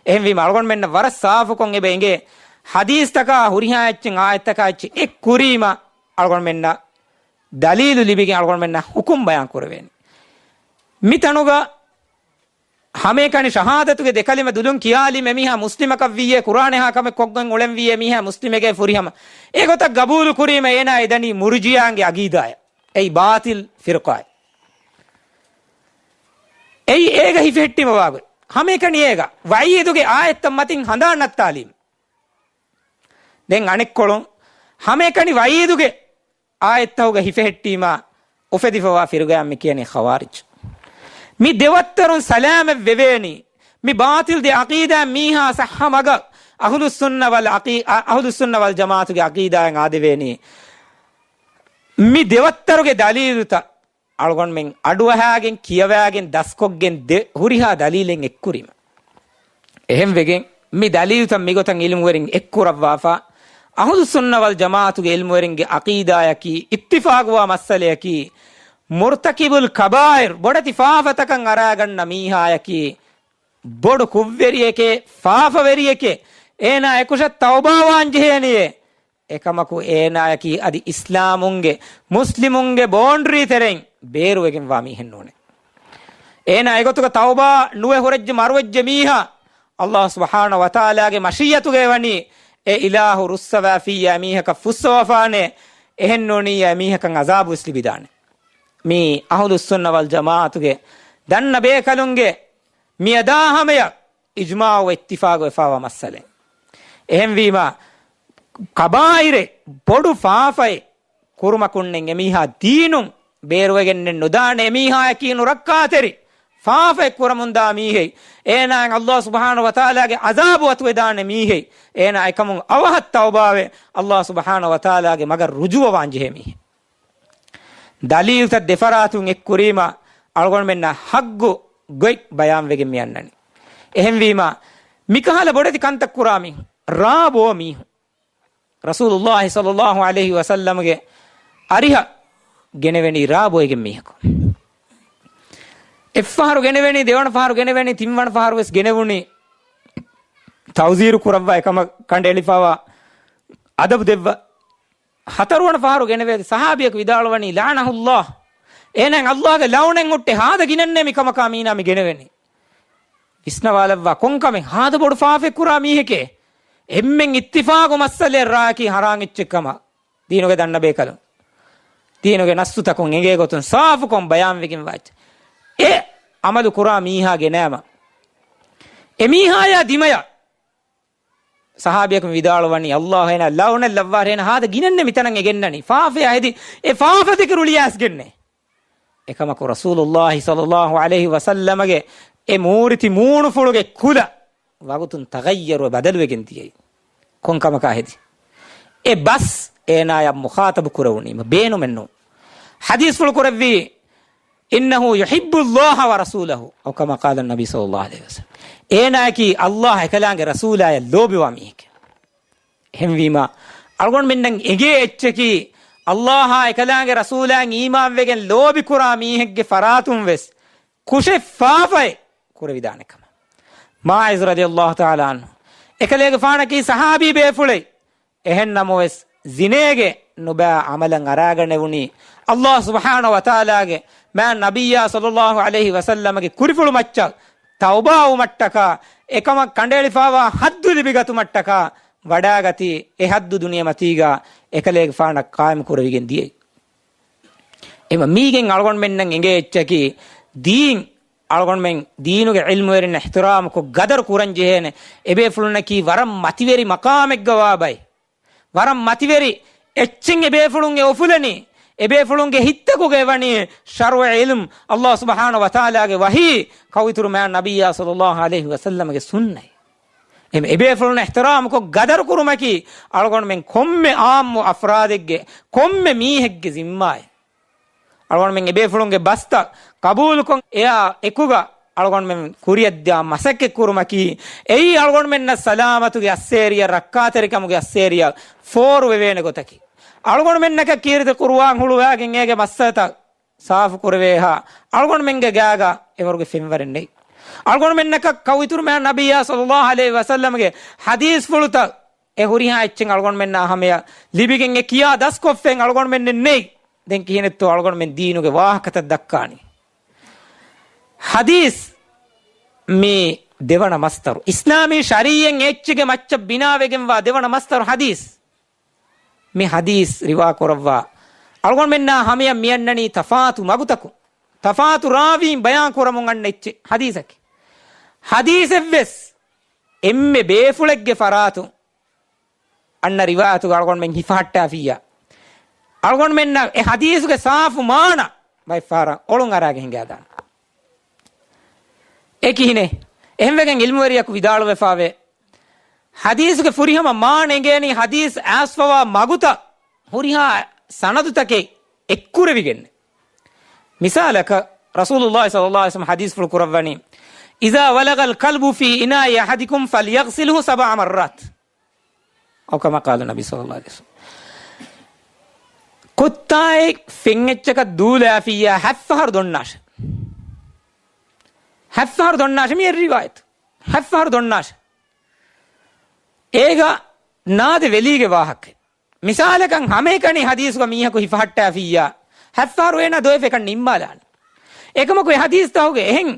އެހެންވީމަ، އަޅުގަނޑުމެންނަށް ވަރަށް ސާފުކޮށް އެބަ އެނގޭ، ޙަދީޘްތަކާ ހުރިހާ އެއްޗެއް އާޔަތްތަކާ އެއްޗެއް އެއްކުރީމަ، އަޅުގަނޑުމެންނަށް ދަލީލު ލިބިގެން އަޅުގަނޑުމެންނަށް ޙުކުމް ބަޔާން ކުރެވޭނެ. މި ތަނުގަ ހަމައެކަނި ޝަހާދަތުގެ ދެކަލިމަ ދުލުން ކިޔާލީމަ އެމީހާ މުސްލިމަކަށްވީއޭ، ކުރާނެހާ ކަމެއް ކޮށްގެން އުޅެންވީއޭ މީހާ މުސްލިމެކޭ ފުރިހަމަ. އެގޮތަށް ގަބޫލު ކުރީމަ އޭނާ އެދަނީ މުރްޖިއާންގެ ޢަޤީދާއަށް. އެއީ ބާޠިލް ފިރުޤާއެއް. އެއީ އޭގަ ހިފެހެއްޓީމަ ވާގޮތް. ހަމައެކަނި އޭގަ ވަޢީދުގެ އާޔަތްތައް މަތިން ހަނދާން ނައްތާލީމަ. ދެން އަނެއްކޮޅުން ހަމައެކަނި ވަޢީދުގެ އާޔަތްތަކުގަ ހިފެހެއްޓީމާ އުފެދިފަވާ ފިރުގަޔަށް މި ކިޔަނީ ޚަވާރިޖް. މި ދެވައްތަރުން ސަލާމަތް ވެވޭނީ. މި ބާޠިލް ދެ ޢަޤީދާ މީހާ ޞައްޙަ މަގަށް އަހުލުއްސުންނަ ވަލް ޢަޤީ-، އަ-، އަހުލުއްސުންނަ ވަލް ޖަމާޢަތުގެ ޢަޤީދާއަށް އާދެވޭނީ. މި ދެވައްތަރުގެ ދަލީލުތައް އަޅުގަނޑުމެން އަޑުއަހާގެން، ކިޔަވާގެން، ދަސްކޮށްގެން ދެ ހުރިހާ ދަލީލެއް އެއްކުރީމަ. އެހެންވެގެން، މި ދަލީލުތައް މިގޮތަށް ޢިލްމުވެރިން އެއްކުރައްވާފަ، އަހުލުއްސުންނަ ވަލް ޖަމާޢަތުގެ ޢިލްމުވެރިންގެ ޢަޤީދާއަކީ، އިއްތިފާޤުވާ މައްސަލަޔަކީ، މުރްތަކިބުލް ކަބާއިރު، ބޮޑެތި ފާފަތަކަށް އަރާގަންނަ މީހާޔަކީ، ބޮޑު ކުށްވެރިއެކޭ، ފާފަވެރިއެކޭ، އޭނާ އެކުށަށް ތައުބާވާން ޖެހޭނެޔޭ. އެކަމަކު އޭނާޔަކީ އަދި އިސްލާމުންގެ، މުސްލިމުންގެ ބޯންޑްރީ ތެރެއިން ބޭރުވެގެންވާ މީހެއް ނޫނޭ. އޭނާ އެގޮތުގަ ތައުބާ ނުވެ ހުރެއްޖެ މަރުވެއްޖެ މީހާ، ﷲ ސުބްޙާނަހޫ ވަތަޢާލާގެ މަޝިއްޔަތުގައި ވަނީ އެ އިލާހު ރުއްސަވާފިއްޔާ އެމީހަކަށް ފުއްސަވާފާނެ، އެހެން ނޫނިއްޔާ އެމީހަކަށް ޢަޒާބުވެސް ލިބިދާނެ. މީ އަހުލުއްސުންނަ ވަލްޖަމާޢަތުގެ ދަންނަ ބޭކަލުންގެ މިއަދާ ހަމަޔަށް އިޖްމާޢު އިއްތިފާޤު ވެފާވާ މައްސަލައެއް. އެހެންވީމަ، ކަބާއިރެއް ބޮޑު ފާފައެއް ކުރުމަކުންނެއް އެމީހާ ދީނުން ބޭރުވެގެންނެއް ނުދާނެ، އެމީހާއަކީ ނުރައްކާތެރި ފާފައެއް ކުރަމުންދާ މީހެއް. އޭނާއަށް ﷲ ސުބްޙާނަހޫ ވަތަޢާލާގެ ޢަޒާބު އަތުވެދާނެ މީހެއް. އޭނާ އެކަމުން އަވަހަށް ތައުބާވެ، ﷲ ސުބްޙާނަހޫ ވަތަޢާލާގެ މަގަށް ރުޖޫޢަވާން ޖެހޭ މީހެއް. ދަލީލުތައް ދެފަރާތުން އެއްކުރީމަ، އަޅުގަނޑުމެންނަށް ޙައްޤު ގޮތް ބަޔާންވެގެން މި އަންނަނީ. އެހެންވީމަ، މިކަހަލަ ބޮޑެތި ކަންތައް ކުރާ މީހުން، ރާ ބޯ މީހުން، ރަސޫލުﷲ ޞައްލަﷲު ޢަލައިހި ވަސައްލަމްގެ އަރިހަށް ގެނެވެނީ ރާ ބޮއެގެން މީހަކު. އެއްފަހަރު ގެނެވެނީ، ދެވަނަ ފަހަރު ގެނެވެނީ، ތިންވަނަ ފަހަރު ވެސް ގެނެވުނީ ތަޢުޒީރު ކުރައްވާ، އެކަމަށް ކަނޑައެޅިފައިވާ، އަދަބު ދެއްވާ. ހަތަރުވަނަ ފަހަރު ގެނެވޭ ޞަޙާބީއަކު ވިދާޅުވަނީ، "ލަޢަނަހުﷲ، އޭނާއަށް ﷲގެ ލަޢުނަތް ހުއްޓޭ، ހާދަ ގިނަންނޭ މިކަމަކާ މީނާ މި ގެނެވެނީ." ވިސްނަވާލައްވާ، ކޮންކަމެއް؟ ހާދަ ބޮޑު ފާފައެއް ކުރާ މީހެކޭ. އެންމެން އިއްތިފާޤު މައްސަލައެއް ރާއަކީ ޙަރާމް އެއްޗެއް ކަމަށް. ދީނުގެ ދަންނަ ބޭކަލުން، ދީނުގެ ނައްޞުތަކުން އެނގޭ ގޮތުން ސާފުކޮށް ބަޔާންވެގެންވާ އެއްޗެއް. އެ ޢަމަލު ކުރާ މީހާ ގެނައިމަ، އެ މީހާޔާ ދިމަޔަށް ޞަޙާބީއަކު ވިދާޅުވަނީ، ﷲ އޭނާ ލަޢުނަތް ލައްވާށޭ، އޭނާ ހާދަ ގިނަންނޭ މިތަނަށް އެ ގެންނަނީ. ފާފަޔާ ހެދި، އެ ފާފަ ދެކެ ރުޅިއައިސް ގެންނޭ. އެކަމަކު ރަސޫލުﷲ ޞައްލަﷲު ޢަލައިހި ވަސައްލަމަގެ އެ މޫރިތި މޫނުފުޅުގެ ކުލަ ވަގުތުން ތަޣައްޔަރުވެ ބަދަލުވެގެން ދިޔައީ. ކޮން ކަމަކާ ހެދި؟ އެ ބަސް އޭނާޔާ މުޚާޠަބު ކުރެވުނީމަ ބޭނުމެއް ނޫން. ޙަދީޘްފުޅު ކުރެއްވީ، "إنه يحب الله ورسوله، أو كما قال النبي صلى الله عليه وسلم." އޭނާއަކީ ﷲ އެކަލާނގެ ރަސޫލާޔަށް ލޯބިވާ މީހެކޭ. އެހެންވީމަ، އަޅުގަނޑުމެންނަށް އެނގޭ އެއްޗަކީ، ﷲ އާ އެކަލާނގެ ރަސޫލާއަށް އީމާންވެގެން ލޯބިކުރާ މީހެއްގެ ފަރާތުން ވެސް ކުށެއް ފާފައެއް ކުރެވިދާނެ ކަމަށް. މާޢިޒު ރަޟިޔަﷲ ތަޢާލާ ޢަންހު، އެކަލޭގެފާނަކީ ޞަޙާބީ ބޭފުޅެއް. އެހެން ނަމަވެސް، ޒިނޭގެ ނުބައި ޢަމަލަށް އަރާގަނެވުނީ، ﷲ ސުބްޙާނަހޫ ވަތަޢާލާގެ މާތް ނަބިއްޔާ ޞައްލަﷲު ޢަލައިހި ވަސައްލަމަގެ ކުރިފުޅު މައްޗަށް ތައުބާވުމަށްޓަކާ، އެކަމަށް ކަނޑައެޅިފައިވާ ޙައްދު ލިބިގަތުމަށްޓަކާ ވަޑާގަތީ، އެ ޙައްދު ދުނިޔެމަތީގަ އެކަލޭގެފާނަށް ޤާއިމު ކުރެވިގެން ދިޔައީ. އެމަ މީގެން އަޅުގަނޑުމެންނަށް އެނގޭ އެއްޗަކީ، ދީން، އަޅުގަނޑުމެން ދީނުގެ ޢިލްމުވެރިން އިޙްތިރާމުކޮށް ޤަދަރު ކުރަން ޖެހޭނެ. އެބޭފުޅުންނަކީ ވަރަށް މަތިވެރި މަޤާމެއްގަ ވާ ބައެއް. ވަރަށް މަތިވެރި އެއްޗެއް އެބޭފުޅުން އެ އުފުލަނީ. އެބޭފުޅުންގެ ހިތްތަކުގަ އެވަނީ ޝަރުޢީ ޢިލްމު، ﷲ ސުބްޙާނަހޫ ވަތަޢާލާގެ ވަޙީ، ކައުއިތުރު މާތް ނަބިއްޔާ ޞައްލަﷲު ޢަލައިހި ވަސައްލަމަގެ ސުންނަތް. އެ، އެބޭފުޅުން އިޙްތިރާމުކޮށް ޤަދަރު ކުރުމަކީ އަޅުގަނޑުމެން ކޮންމެ ޢާއްމު އަފްރާދެއްގެ، ކޮންމެ މީހެއްގެ ޒިންމާއެއް. އަޅުގަނޑުމެން އެބޭފުޅުންގެ ބަސްތައް ޤަބޫލުކޮށް، އެއާ އެކުގަ އަޅުގަނޑުމެން ކުރިއަށްދިޔަ މަސައްކަތް ކުރުމަކީ، އެއީ އަޅުގަނޑުމެންނަށް ސަލާމަތުގެ އައްސޭރިއަށް، ރައްކާތެރިކަމުގެ އައްސޭރިއަށް ފޯރުވެވޭނެ ގޮތަކީ. އަޅުގަނޑުމެންނަކަށް ކީރިތި ޤުރުއާން ހުޅުވާގެން އޭގެ މައްސަލަތައް ސާފު ކުރެވޭހާ، އަޅުގަނޑުމެންގެ ގާގަ އެވަރުގެ ފެންވަރެއް ނެތް. އަޅުގަނޑުމެންނަކަށް ކައުއިތުރު މާތް ނަބިއްޔާ ޞައްލަﷲު ޢަލައިހި ވަސައްލަމަގެ ޙަދީޘްފުޅުތައް އެ ހުރިހާ އެއްޗެއް އަޅުގަނޑުމެންނާ ހަމަޔަށް ލިބިގެން އެ ކިޔާ ދަސްކޮށްފައެއް އަޅުގަނޑުމެންނެއް ނެތް. ދެން ކިހިނެއްތޯ އަޅުގަނޑުމެން ދީނުގެ ވާހަކަތައް ދައްކާނީ؟ ޙަދީޘް މި ދެވަނަ މަޞްދަރު. އިސްލާމީ ޝަރީޢަތް އެއްޗެއްގެ މައްޗަށް ބިނާވެގެންވާ ދެވަނަ މަޞްދަރު ޙަދީޘް. މި ޙަދީޘް ރިވާ ކުރައްވާ އަޅުގަނޑުމެންނާ ހަމަޔަށް މިއަންނަނީ ތަފާތު މަގުތަކުން، ތަފާތު ރާވީން ބަޔާން ކުރަމުން އަންނަ އެއްޗެއް ޙަދީޘަކީ. ޙަދީޘެއްވެސް އެންމެ ބޭފުޅެއްގެ ފަރާތުން އަންނަ ރިވާޔަތުގަ އަޅުގަނޑުމެން ހިފަހައްޓާފިއްޔާ، އަޅުގަނޑުމެންނަށް އެ ޙަދީޘުގެ ސާފު މާނަ ބައެއްފަހަރަށް އޮޅުން އަރާގެ ހިނގާދާނެ. އެ ކިހިނެއް؟ އެހެންވެގެން ޢިލްމުވެރިޔަކު ވިދާޅުވެފާވޭ، ޙަދީޘުގެ ފުރިހަމަ މާނަ އެނގޭނީ ޙަދީޘް އައިސްފަވާ މަގުތައް ހުރިހާ ސަނަދުތަކެއް އެއްކުރެވިގެން. މިސާލަކަށް، ރަސޫލުﷲ ޞައްލަﷲު ޢަލައިހި ވަސައްލަމަ ޙަދީޘްފުޅު ކުރައްވަނީ، "إذا ولغ الكلب في إناء أحدكم فليغسله سبع مرات." أو كما قال النبي صلى الله عليه وسلم. ކުއްތާއެއް ފެންއެއްޗަކަށް ދޫލާފިއްޔާ ހަތްފަހަރު ދޮންނާށޭ. ހަތްފަހަރު ދޮންނާށޭ، މި އެއް ރިވާޔަތު. ހަތްފަހަރު ދޮންނާށޭ. އޭގަ ނާދެ ވެލީގެ ވާހަކަ. މިސާލަކަށް ހަމައެކަނި ޙަދީޘުގަ މީހަކު ހިފަހައްޓާފިއްޔާ، ހަތްފަހަރު އޭނާ ދޮވެފަ އެކަން ނިންމާލާނެ. އެކަމަކު އެ ޙަދީޘްތަކުގެ އެހެން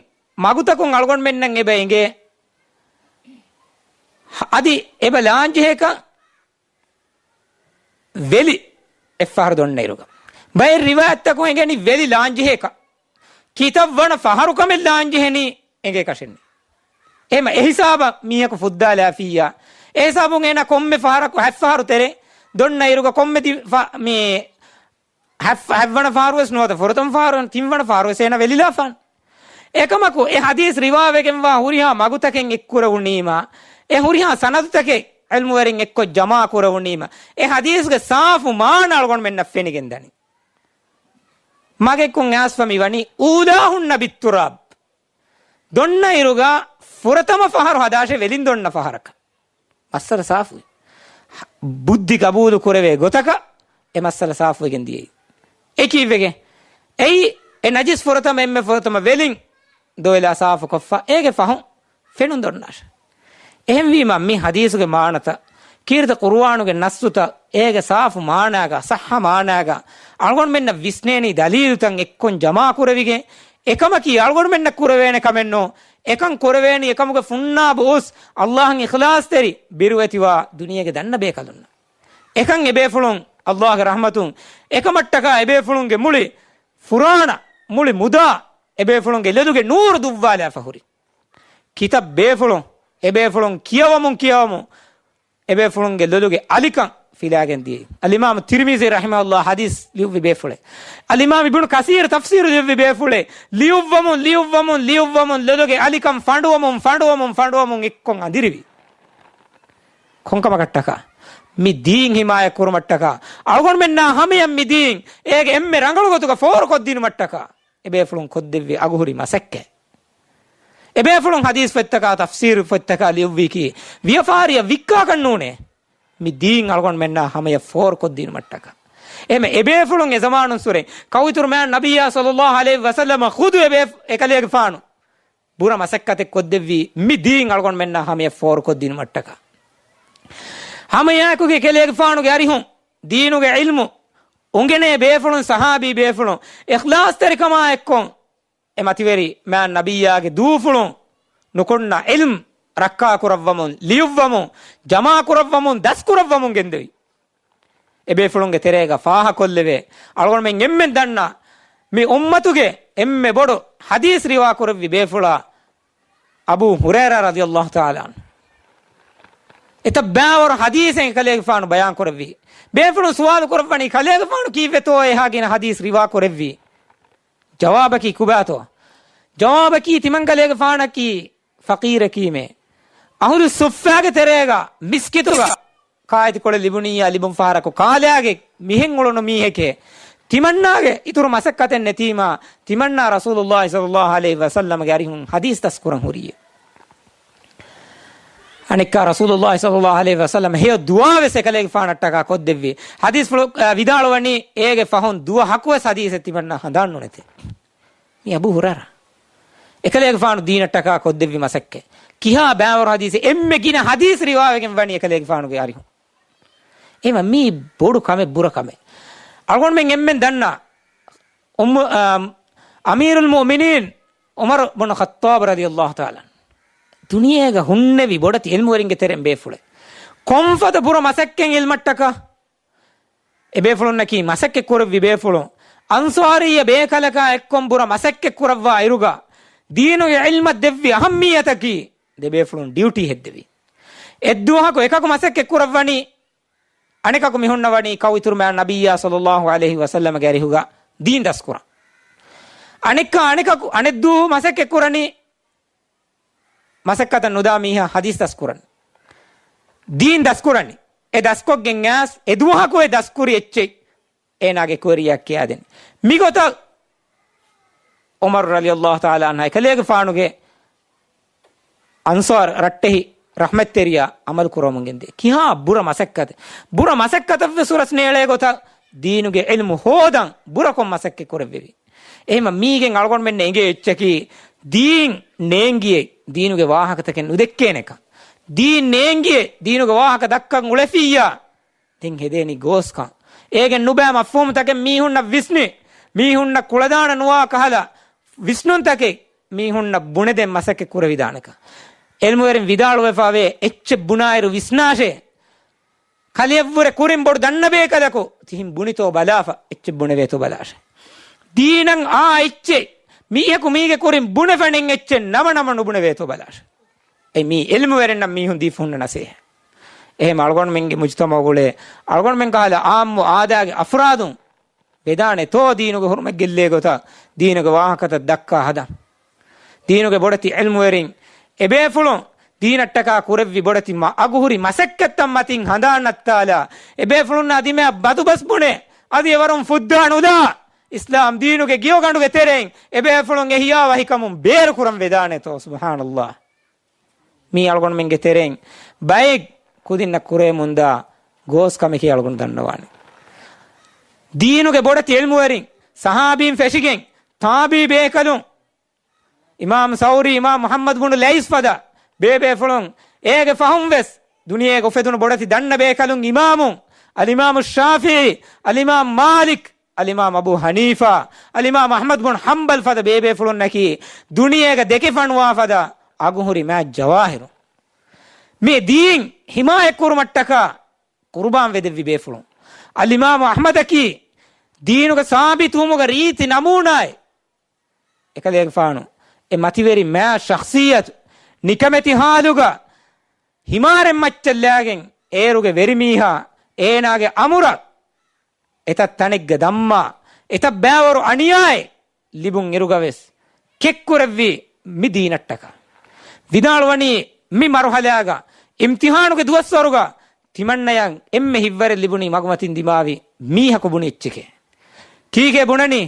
މަގުތަކުން އަޅުގަނޑުމެންނަށް އެބަ އެނގޭ، އަދި އެބަ ލާންޖެހޭކަށް ވެލި އެއްފަހަރު ދޮންނައިރުގަ. ބައެއް ރިވާޔަތްތަކުން އެނގެނީ ވެލި ލާންޖެހޭކަށް. ކިތައްވަނަ ފަހަރު ކަމެއް ލާންޖެހެނީ އެނގޭކަށެއް ނެތް. އެހެމަ އެހިސާބަށް މީހަކު ފުއްދާލާފިއްޔާ. އެހިސާބުން އޭނަ ކޮންމެ ފަހަރަކު ހަތް ފަހަރު ތެރޭ ދޮންނައިރުގަ ކޮންމެ ތި ފަ-، މި ހަތް، ހަތްވަނަ ފަހަރުވެސް ނުވަތަ ފުރަތަމަ ފަހަރު ތިންވަނަ ފަހަރުވެސް އޭނަ ވެލިލާފާނެ. އެކަމަކު އެ ޙަދީޘް ރިވާވެގެންވާ ހުރިހާ މަގުތަކެއް އެއްކުރެވުނީމާ، އެ ހުރިހާ ސަނަދުތަކެއް ޢިލްމުވެރިން އެއްކޮށް ޖަމާކުރެވުނީމާ، އެ ޙަދީޘްގެ ސާފު މާނަ އަޅުގަނޑުމެންނަށް ފެނިގެންދަނީ. މަގެއްކުން އައިސްފަ މިވަނީ އޫލާހުންނަ ބިއްތުރާބް. ދޮންނައިރުގަ ފުރަތަމަ ފަހަރު ހަދާށޭ ވެލިން ދޮންނަ ފަހަރަކަށް. މައްސަލަ ސާފުވި. ބުއްދި ގަބޫލު ކުރެވޭ ގޮތަކަށް އެ މައްސަލަ ސާފުވެގެން ދިޔައީ. އެ ކީއްވެގެން؟ އެއީ އެ ނަޖިސް ފުރަތަމަ އެންމެ ފުރަތަމަ ވެލިން ދޮވެލާ ސާފުކޮށްފަ އޭގެ ފަހުން ފެނުން ދޮންނާށޭ. އެހެންވީމަ މި ޙަދީޘުގެ މާނަތައް، ކީރިތި ޤުރުއާނުގެ ނައްޞުތައް އޭގެ ސާފު މާނާގަ، ޞައްޙަ މާނާގަ އަޅުގަނޑުމެންނަށް ވިސްނޭނީ ދަލީލުތައް އެއްކޮށް ޖަމާކުރެވިގެން، އެކަމަކީ އަޅުގަނޑުމެންނަށް ކުރެވޭނެ ކަމެއް ނޫން. އެކަން ކުރެވޭނީ އެކަމުގެ ފުންނާބު އުސް، ﷲ އަށް އިޚްލާޞްތެރި ބިރުވެތިވާ ދުނިޔޭގެ ދަންނަ ބޭކަލުންނަށް. އެކަން އެބޭފުޅުން ﷲ ގެ ރަޙްމަތުން އެކަމަށްޓަކާ އެބޭފުޅުންގެ މުޅި ފުރާނަ، މުޅި މުދާ އެބޭފުޅުންގެ ލޮލުގެ ނޫރު ދުއްވާލާފަ ހުރި. ކިތައް ބޭފުޅުން، އެބޭފުޅުން ކިޔަވަމުން ކިޔަވަމުން އެބޭފުޅުންގެ ލޮލުގެ އަލިކަން ފިލާގެން ދިޔައީ. އަލްއިމާމު ތިރްމިޒީ ރަޙިމަހުﷲ ޙަދީޘް ލިޔުއްވި ބޭފުޅެއް. އަލްއިމާމު އިބްނު ކަސީރު ތަފްސީރު ލިޔުއްވި ބޭފުޅެއް. ލިޔުއްވަމުން، ލިޔުއްވަމުން، ލިޔުއްވަމުން ލޮލުގެ އަލިކަން ފަނޑުވަމުން، ފަނޑުވަމުން، ފަނޑުވަމުން އެއްކޮށް އަނދިރިވި. ކޮންކަމަކަށްޓަކާ؟ މި ދީން ހިމާޔަތް ކުރުމަށްޓަކާ، އަޅުގަނޑުމެންނާ ހަމަޔަށް މި ދީން އޭގެ އެންމެ ރަނގަޅު ގޮތުގަ ފޯރުކޮށްދިނުމަށްޓަކާ. އެބޭފުޅުން ކޮށްދެއްވި އަގުހުރި މަސައްކަތް. އެބޭފުޅުން ޙަދީޘް ފޮތްތަކާ ތަފްސީރު ފޮތްތަކާ ލިޔުއްވީކީ، ވިޔަފާރިއަށް ވިއްކާކަށް ނޫނޭ. މި ދީން އަޅުގަނޑުމެންނާ ހަމަޔަށް ފޯރުކޮށްދިނުމަށްޓަކާ. އެހެމަ އެބޭފުޅުން އެ ޒަމާނުންސުރެ ކައުއިތުރު މާތް ނަބިއްޔާ ޞައްލައްލާހު ޢަލައިހި ވަސައްލަމަ ޚުދު އެބޭ އެކަލޭގެފާނު ބުރަ މަސައްކަތެއް ކޮށްދެއްވީ މި ދީން އަޅުގަނޑުމެންނާ ހަމަޔަށް ފޯރުކޮށްދިނުމަށްޓަކާ. ހަމައެއާއެކުގެ އެކަލޭގެފާނުގެ އަރިހުން ދީނުގެ ޢިލްމު އުނގެނޭ ބޭފުޅުން، ޞަޙާބީ ބޭފުޅުން، އިޚްލާޞްތެރިކަމާ އެއްކޮށް، އެ މަތިވެރި މާތް ނަބިއްޔާގެ ދޫފުޅުން ނުކުންނަ ޢިލްމު ރައްކާކުރައްވަމުން، ލިޔުއްވަމުން، ޖަމާކުރައްވަމުން، ދަސްކުރައްވަމުން ގެންދެވި. އެބޭފުޅުންގެ ތެރޭގަ ފާހަކޮށްލެވޭ، އަޅުގަނޑުމެން އެންމެން ދަންނަ މި އުއްމަތުގެ އެންމެ ބޮޑު ޙަދީޘް ރިވާކުރެއްވި ބޭފުޅާ އަބޫ ހުރައިރާ ރަޟިޔައްލާހު ތަޢާލާ ޢަންހު. އެތައް ބައިވަރު ޙަދީޘެއް ކަލޭގެފާނު ބަޔާންކުރެއްވި. ބޭފުޅުން ސުވާލު ކުރައްވަނީ، ކަލޭގެފާނު ކީއްވެތޯ އެހާ ގިނަ ޙަދީޘް ރިވާކުރެއްވީ؟ ޖަވާބަކީ ކޮބާތޯ؟ ޖަވާބަކީ ތިމަން ކަލޭގެފާނަކީ ފަޤީރަކީމޭ. އަހުލު ޞުއްފާގެ ތެރޭގަ މިސްކިތުގަ ކާއެތިކޮޅެއް ލިބުނިއްޔާ ލިބުން ފަހަރަކު ކާލާގެ މިހެން އުޅުނު މީހެކޭ. ތިމަންނާގެ އިތުރު މަސައްކަތެއް ނެތީމާ، ތިމަންނާ ރަސޫލުﷲ ޞައްލައްލާހު ޢަލައިހި ވަސައްލަމަގެ އަރިހުން ޙަދީޘް ދަސްކުރަން ހުރީ. އަނެއްކާ ރަސޫލުﷲ ޞައްލައްލާހު ޢަލައިހި ވަސައްލަމަ ހެޔޮ ދުޢާވެސް އެކަލޭގެފާނަށްޓަކާ ކޮށްދެއްވި. ޙަދީޘްފުޅު، އަ، ވިދާޅުވަނީ އޭގެ ފަހުން ދުވަހަކުވެސް ޙަދީޘެއް ތިމަންނާ ހަނދާން ނުނެތޭ. މީ އަބޫ ހުރައިރާ. އެކަލޭގެފާނު ދީނަށްޓަކާ ކޮށްދެއްވި މަސައްކަތް. ކިހާ ބައިވަރު ޙަދީޘެއް އެންމެ ގިނަ ޙަދީޘް ރިވާވެގެން ވަނީ އެކަލޭގެފާނުގެ އަރިހުން. އެހެމަ މީ ބޮޑު ކަމެއް، ބުރަ ކަމެއް. އަޅުގަނޑުމެން އެންމެން ދަންނަ އުއްމު-، އަ، އަމީރުލް މުއުމިނީން ޢުމަރު ބުނު ޚައްޠާބު ރަޟިޔައްލާހު ތަޢާލާ ޢަންހު. ދުނިޔޭގަ ހުންނެވި ބޮޑެތި ޢިލްމުވެރިންގެ ތެރެއިން ބޭފުޅެއް. ކޮންފަދަ ބުރަ މަސައްކަތް ޢިލްމަށްޓަކާ؟ އެބޭފުޅުންނަކީ މަސައްކަތް ކުރެއްވި ބޭފުޅުން. އަންޞާރިއްޔަ ބޭކަލަކާ އެއްކޮށް ބުރަ މަސައްކަތް ކުރައްވާ އިރުގަ، ދީނުގެ ޢިލްމަށް ދެއްވި އަހައްމިއްޔަތަކީ ދެބޭފުޅުން ޑިއުޓީ ހެއްދެވި. އެއްދުވަހަކު އެކަކު މަސައްކަތް ކުރައްވަނީ، އަނެކަކު މި ހުންނަވަނީ ކައުއިތުރު މާތް ނަބިއްޔާ ޞައްލައްލާހު ޢަލައިހި ވަސައްލަމަގެ އަރިހުގަ ދީން ދަސްކުރަން. އަނެއްކާ އަނެކަކު، އަނެއްދުވަހު މަސައްކަތް ކުރަނީ، މަސައްކަތަށް ނުދާ މީހާ ޙަދީޘް ދަސްކުރަން. ދީން ދަސްކުރަނީ. އެ ދަސްކޮށްގެން އައިސް އެ ދުވަހަކު އެ ދަސްކުރި އެއްޗެއް އޭނާގެ ކުވެރިޔާ ކިޔާދެނީ. މިގޮތަށް ޢުމަރު ރަޟިޔައްލާހު ތަޢާލާ ޢަންހު އެކަލޭގެފާނުގެ އަންޞާރު ރައްޓެހި ރަޙްމަތްތެރިޔާ ޢަމަލު ކުރަމުން ގެންދޭ. ކިހާ ބުރަ މަސައްކަތެއް، ބުރަ މަސައްކަތަށްވެސް ހުރަސް ނޭޅޭ ގޮތަށް ދީނުގެ ޢިލްމު ހޯދަން ބުރަކޮށް މަސައްކަތް ކުރެއްވެވި. އެހެމަ މީގެން އަޅުގަނޑުމެންނަށް އެނގޭ އެއްޗަކީ، ދީން ނޭނގިއެއް ދީނުގެ ވާހަކަތަކެއް ނުދެއްކޭނެކަން. ދީން ނޭނގިއެއް ދީނުގެ ވާހަކަ ދައްކަން އުޅެފިއްޔާ، ދެން ހެދޭނީ ގޯސްކަން. އޭގެން ނުބައި މަފްހޫމުތަކެއް މީހުންނަށް ވިސްނި، މީހުންނަށް ކުޅަދާނަ ނުވާ ކަހަލަ ވިސްނުންތަކެއް މީހުންނަށް ބުނެދޭން މަސައްކަތް ކުރެވިދާނެކަން. އިލްމުވެރިން ވިދާޅުވެފަވޭ، އެއްޗެއް ބުނާއިރު ވިސްނާށޭ. ކަލެޔަށްވުރެ ކުރިން ބޮޑު ދަންނަބޭކަލަކު ތިހިން ބުނިތޯ ބަލާފަ، އެއްޗެއް ބުނެވޭތޯ ބަލާށޭ. ދީނަށް އާ އެއްޗެއް މީހަކު މީގެ ކުރިން ބުނެފަނެއް އެއްޗެއް ނަމަ ނަމަ ނުބުނެވޭތޯ ބަލާށޭ. އެ މީ އިލްމުވެރިންނަށް މީހުން ދީފަ ހުންނަ ނަސޭހަ. އެހެން އަޅުގަނޑުމެންގެ މުޖުތަމަޢުގުޅޭ އަޅުގަނޑުމެން ކަހަލަ އާއްމު އާދައިގެ އަފްރާދުން ވެދާނެތޯ ދީނުގެ ހުރުމަތް ގެއްލޭ ގޮތަށް ދީނުގެ ވާހަކަތައް ދައްކާ ހަދަން. ދީނުގެ ބޮޑެތި އިލްމުވެރިން އެބޭފުޅުން ދީނަށްޓަކާ ކުރެއްވި ބޮޑެތި މަ-، އަގުހުރި މަސައްކަތްތައް މަތިން ހަނދާން ނައްތާލާ، އެބޭފުޅުންނާ ދިމާއަށް ބަދުބަސް ބުނެ، އަދި އެވަރުން ފުއްދާނުލާ، އިސްލާމް ދީނުގެ ގިޔޮގަނޑުގެ ތެރެއިން އެބޭފުޅުން އެހިޔާވަހިކަމުން ބޭރުކުރަން ވެދާނެތޯ. ސުބްޙާނައްލާހް. މީ އަޅުގަނޑުމެންގެ ތެރެއިން ބައެއް ކުދިންނަށް ކުރެވެމުންދާ ގޯސް ކަމެކޭ އަޅުގަނޑު ދަންނަވާނެ. ދީނުގެ ބޮޑެތި އިލްމުވެރިން، ސަހާބީން ފެށިގެން، ތާބީ ބޭކަލުން، އިމާމް ސައުރީ، އިމާމް މުޙައްމަދު ބުނު ލައިސް ފަދަ ބޭބޭފުޅުން، އޭގެ ފަހުން ވެސް ދުނިޔޭގަ އުފެދުނު ބޮޑެތި ދަންނަ ބޭކަލުން، އިމާމުން، އަލްއިމާމު ޝާފިޢީ، އަލްއިމާމް މާލިކް، އަލްއިމާމް އަބޫ ޙަނީފާ، އަލްއިމާމް އަޙްމަދު ބުނު ޙަންބަލް ފަދަ ބޭބޭފުޅުންނަކީ ދުނިޔޭގަ ދެކެފަނުވާ ފަދަ އަގުހުރި މާތް ޖަވާހިރު. މި ދީން ޙިމާޔަތްކުރުމަށްޓަކާ ޤުރުބާން ވެދެއްވި ބޭފުޅުން. އަލްއިމާމު އަޙްމަދަކީ ދީނުގެ ސާބިތުވުމުގެ ރީތި ނަމޫނާއެއް. އެކަލޭގެފާނު އެ މަތިވެރި މާތް ޝަޚްޞިއްޔަތު، ނިކަމެތި ޙާލުގަ ހިމާރެއް މައްޗަށް ލާގެން އޭރުގެ ވެރިމީހާ އޭނާގެ އަމުރަށް އެތައް ތަނެއްގަ ދައްމާ، އެތައް ބައިވަރު އަނިޔާއެއް ލިބުން އިރުގަވެސް ކެއްކުރެއްވީ މި ދީނަށްޓަކާ. ވިދާޅުވަނީ މި މަރުޙަލާގަ އިމްތިޙާނުގެ ދުވަސްވަރުގަ ތިމަންނަޔަށް އެންމެ ހިތްވަރެއް ލިބުނީ މަގުމަތިން ދިމާވި މީހަކު ބުނި އެއްޗެކޭ. ކީކޭ ބުނަނީ؟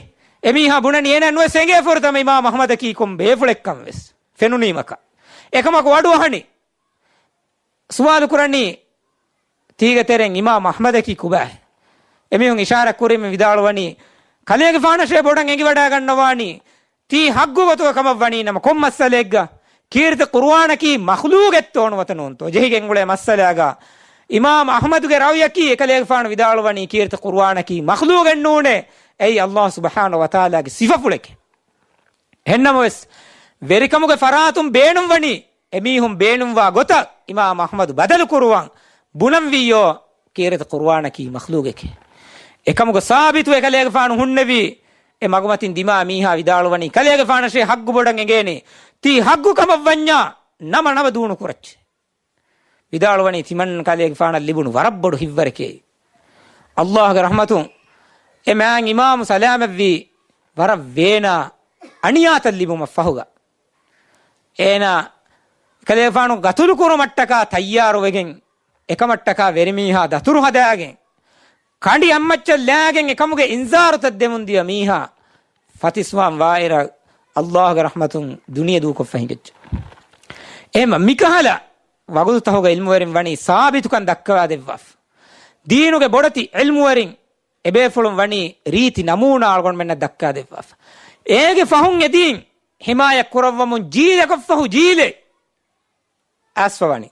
އެމީހާ ބުނަނީ އޭނަ ނުވެސް އެނގޭ ފުރަތަމަ އިމާމް އަޙްމަދަކީ ކޮން ބޭފުޅެއްކަން ވެސް ފެނުނީމަކަށް. އެކަމަކު އަޑުއަހަނީ ސުވާލު ކުރަނީ، ތީގެ ތެރެއިން އިމާމް އަޙްމަދަކީ ކޮބާހޭ؟ އެމީހުން އިޝާރާތް ކުރީމަ ވިދާޅުވަނީ، ކަލޭގެފާނަށޭ ބޮޑަށް އެނގިވަޑާގަންނަވާނީ، ތީ ޙައްޤު ގޮތުގަ ކަމަށް ވަނީ ނަމަ ކޮން މައްސަލައެއްގަ؟ ކީރިތި ޤުރުއާނަކީ މަޚްލޫޤެއްތޯ ނުވަތަ ނޫންތޯ؟ ޖެހިގެން އުޅޭ މައްސަލާގަ އިމާމް އަޙްމަދުގެ ރައުޔަކީ އެކަލޭގެފާނު ވިދާޅުވަނީ ކީރިތި ޤުރުއާނަކީ މަޚްލޫޤެއް ނޫނޭ، އެއީ ﷲ ސުބްޙާނަހޫ ވަތަޢާލާގެ ސިފަފުޅެކޭ. އެހެންނަމަވެސް، ވެރިކަމުގެ ފަރާތުން ބޭނުންވަނީ އެމީހުން ބޭނުންވާ ގޮތަށް އިމާމް އަޙްމަދު ބަދަލު ކުރުވަން، ބުނަންވީޔޯ ކީރިތި ޤުރުއާނަކީ މަޚްލޫޤެކޭ. އެކަމުގެ ސާބިތު އެކަލޭގެފާނު ހުންނެވީ، އެ މަގުމަތިން ދިމާ މީހާ ވިދާޅުވަނީ، ކަލޭގެފާނަށޭ ޙައްޤު ބޮޑަށް އެނގޭނީ، ތީ ޙައްޤު ކަމަށް ވަންޏާ ނަމަ ނަމަ ދޫނުކުރައްޗޭ. ވިދާޅުވަނީ ތިމަން ކަލޭގެފާނަށް ލިބުނު ވަރަށް ބޮޑު ހިތްވަރެކޭ. ﷲގެ ރަޙްމަތުން އެ މާތް އިމާމު ސަލާމަތްވީ ވަރަށް ވޭނާ އަނިޔާތައް ލިބުމަށް ފަހުގަ. އޭނާ ކަލޭގެފާނު ގަތުލު ކުރުމަށްޓަކާ ތައްޔާރުވެގެން، އެކަމަށްޓަކާ ވެރިމީހާ ދަތުރު ހަދާގެން، ކަނޑި އަތްމައްޗަށް ލާގެން އެކަމުގެ އިންޒާރުތައް ދެމުން ދިޔަ މީހާ ފަތިސްވާން ވާއިރަށް ﷲގެ ރަޙްމަތުން ދުނިޔެ ދޫކޮށްފަ ހިނގައްޖެ. އެހެން މިކަހަލަ ވަގުތުތަހުގަ ޢިލްމުވެރިން ވަނީ ސާބިތުކަން ދައްކަވާދެއްވާފަ. ދީނުގެ ބޮޑެތި ޢިލްމުވެރިން އެބޭފުޅުން ވަނީ ރީތި ނަމޫނާ އަޅުގަނޑުމެންނަށް ދައްކާދެއްވާފަ. އޭގެ ފަހުން އެ ދީން ޙިމާޔަތް ކުރައްވަމުން ޖީލަކަށްފަހު ޖީލެއް އައިސްފަ ވަނީ.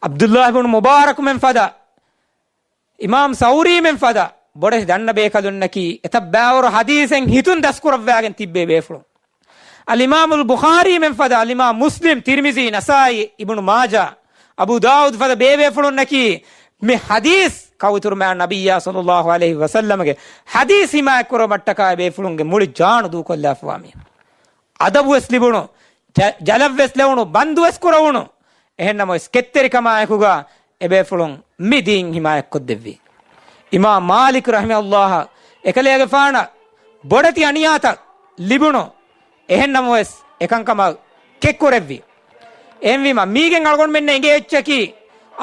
ޢަބްދުﷲ ބުނު މުބާރަކުމެން ފަދަ، އިމާމް ސައުރީމެން ފަދަ ބޮޑެތި ދަންނަ ބޭކަލުންނަކީ އެތައް ބައިވަރު ޙަދީޘެއް ހިތުން ދަސްކުރައްވާގެން ތިއްބޭ ބޭފުޅުން. އަލްއިމާމުލް ބުޚާރީމެން ފަދަ، އަލްއިމާމް މުސްލިމް، ތިރްމިޒީ، ނަސާއީ، އިބްނު މާޖާ، އަބޫ ދާއޫދު ފަދަ ބޭބޭފުޅުންނަކީ މި ޙަދީޘް ކައުއިތުރު މާތް ނަބިއްޔާ ޞައްލައްލާހު ޢަލައިހި ވަސައްލަމަގެ ޙަދީޘް ޙިމާޔަތް ކުރުމަށްޓަކާ އެބޭފުޅުންގެ މުޅި ޖާނު ދޫކޮށްލާފަވާ މީހުން. އަދަބުވެސް ލިބުނު، ޖަ-، ޖަލަށްވެސް ލެވުނު، ބަންދުވެސް ކުރެވުނު. އެހެންނަމަވެސް ކެތްތެރިކަމާއެކުގަ އެބޭފުޅުން މި ދީން ޙިމާޔަތްކޮށްދެއްވީ. އިމާމް މާލިކް ރަޙިމަހުﷲ އެކަލޭގެފާނަށް ބޮޑެތި އަނިޔާތައް ލިބުނު، އެހެންނަމަވެސް އެކަންކަމަށް ކެއްކުރެއްވި. އެހެންވީމަ މީގެން އަޅުގަނޑުމެންނަށް އެނގޭ އެއްޗަކީ،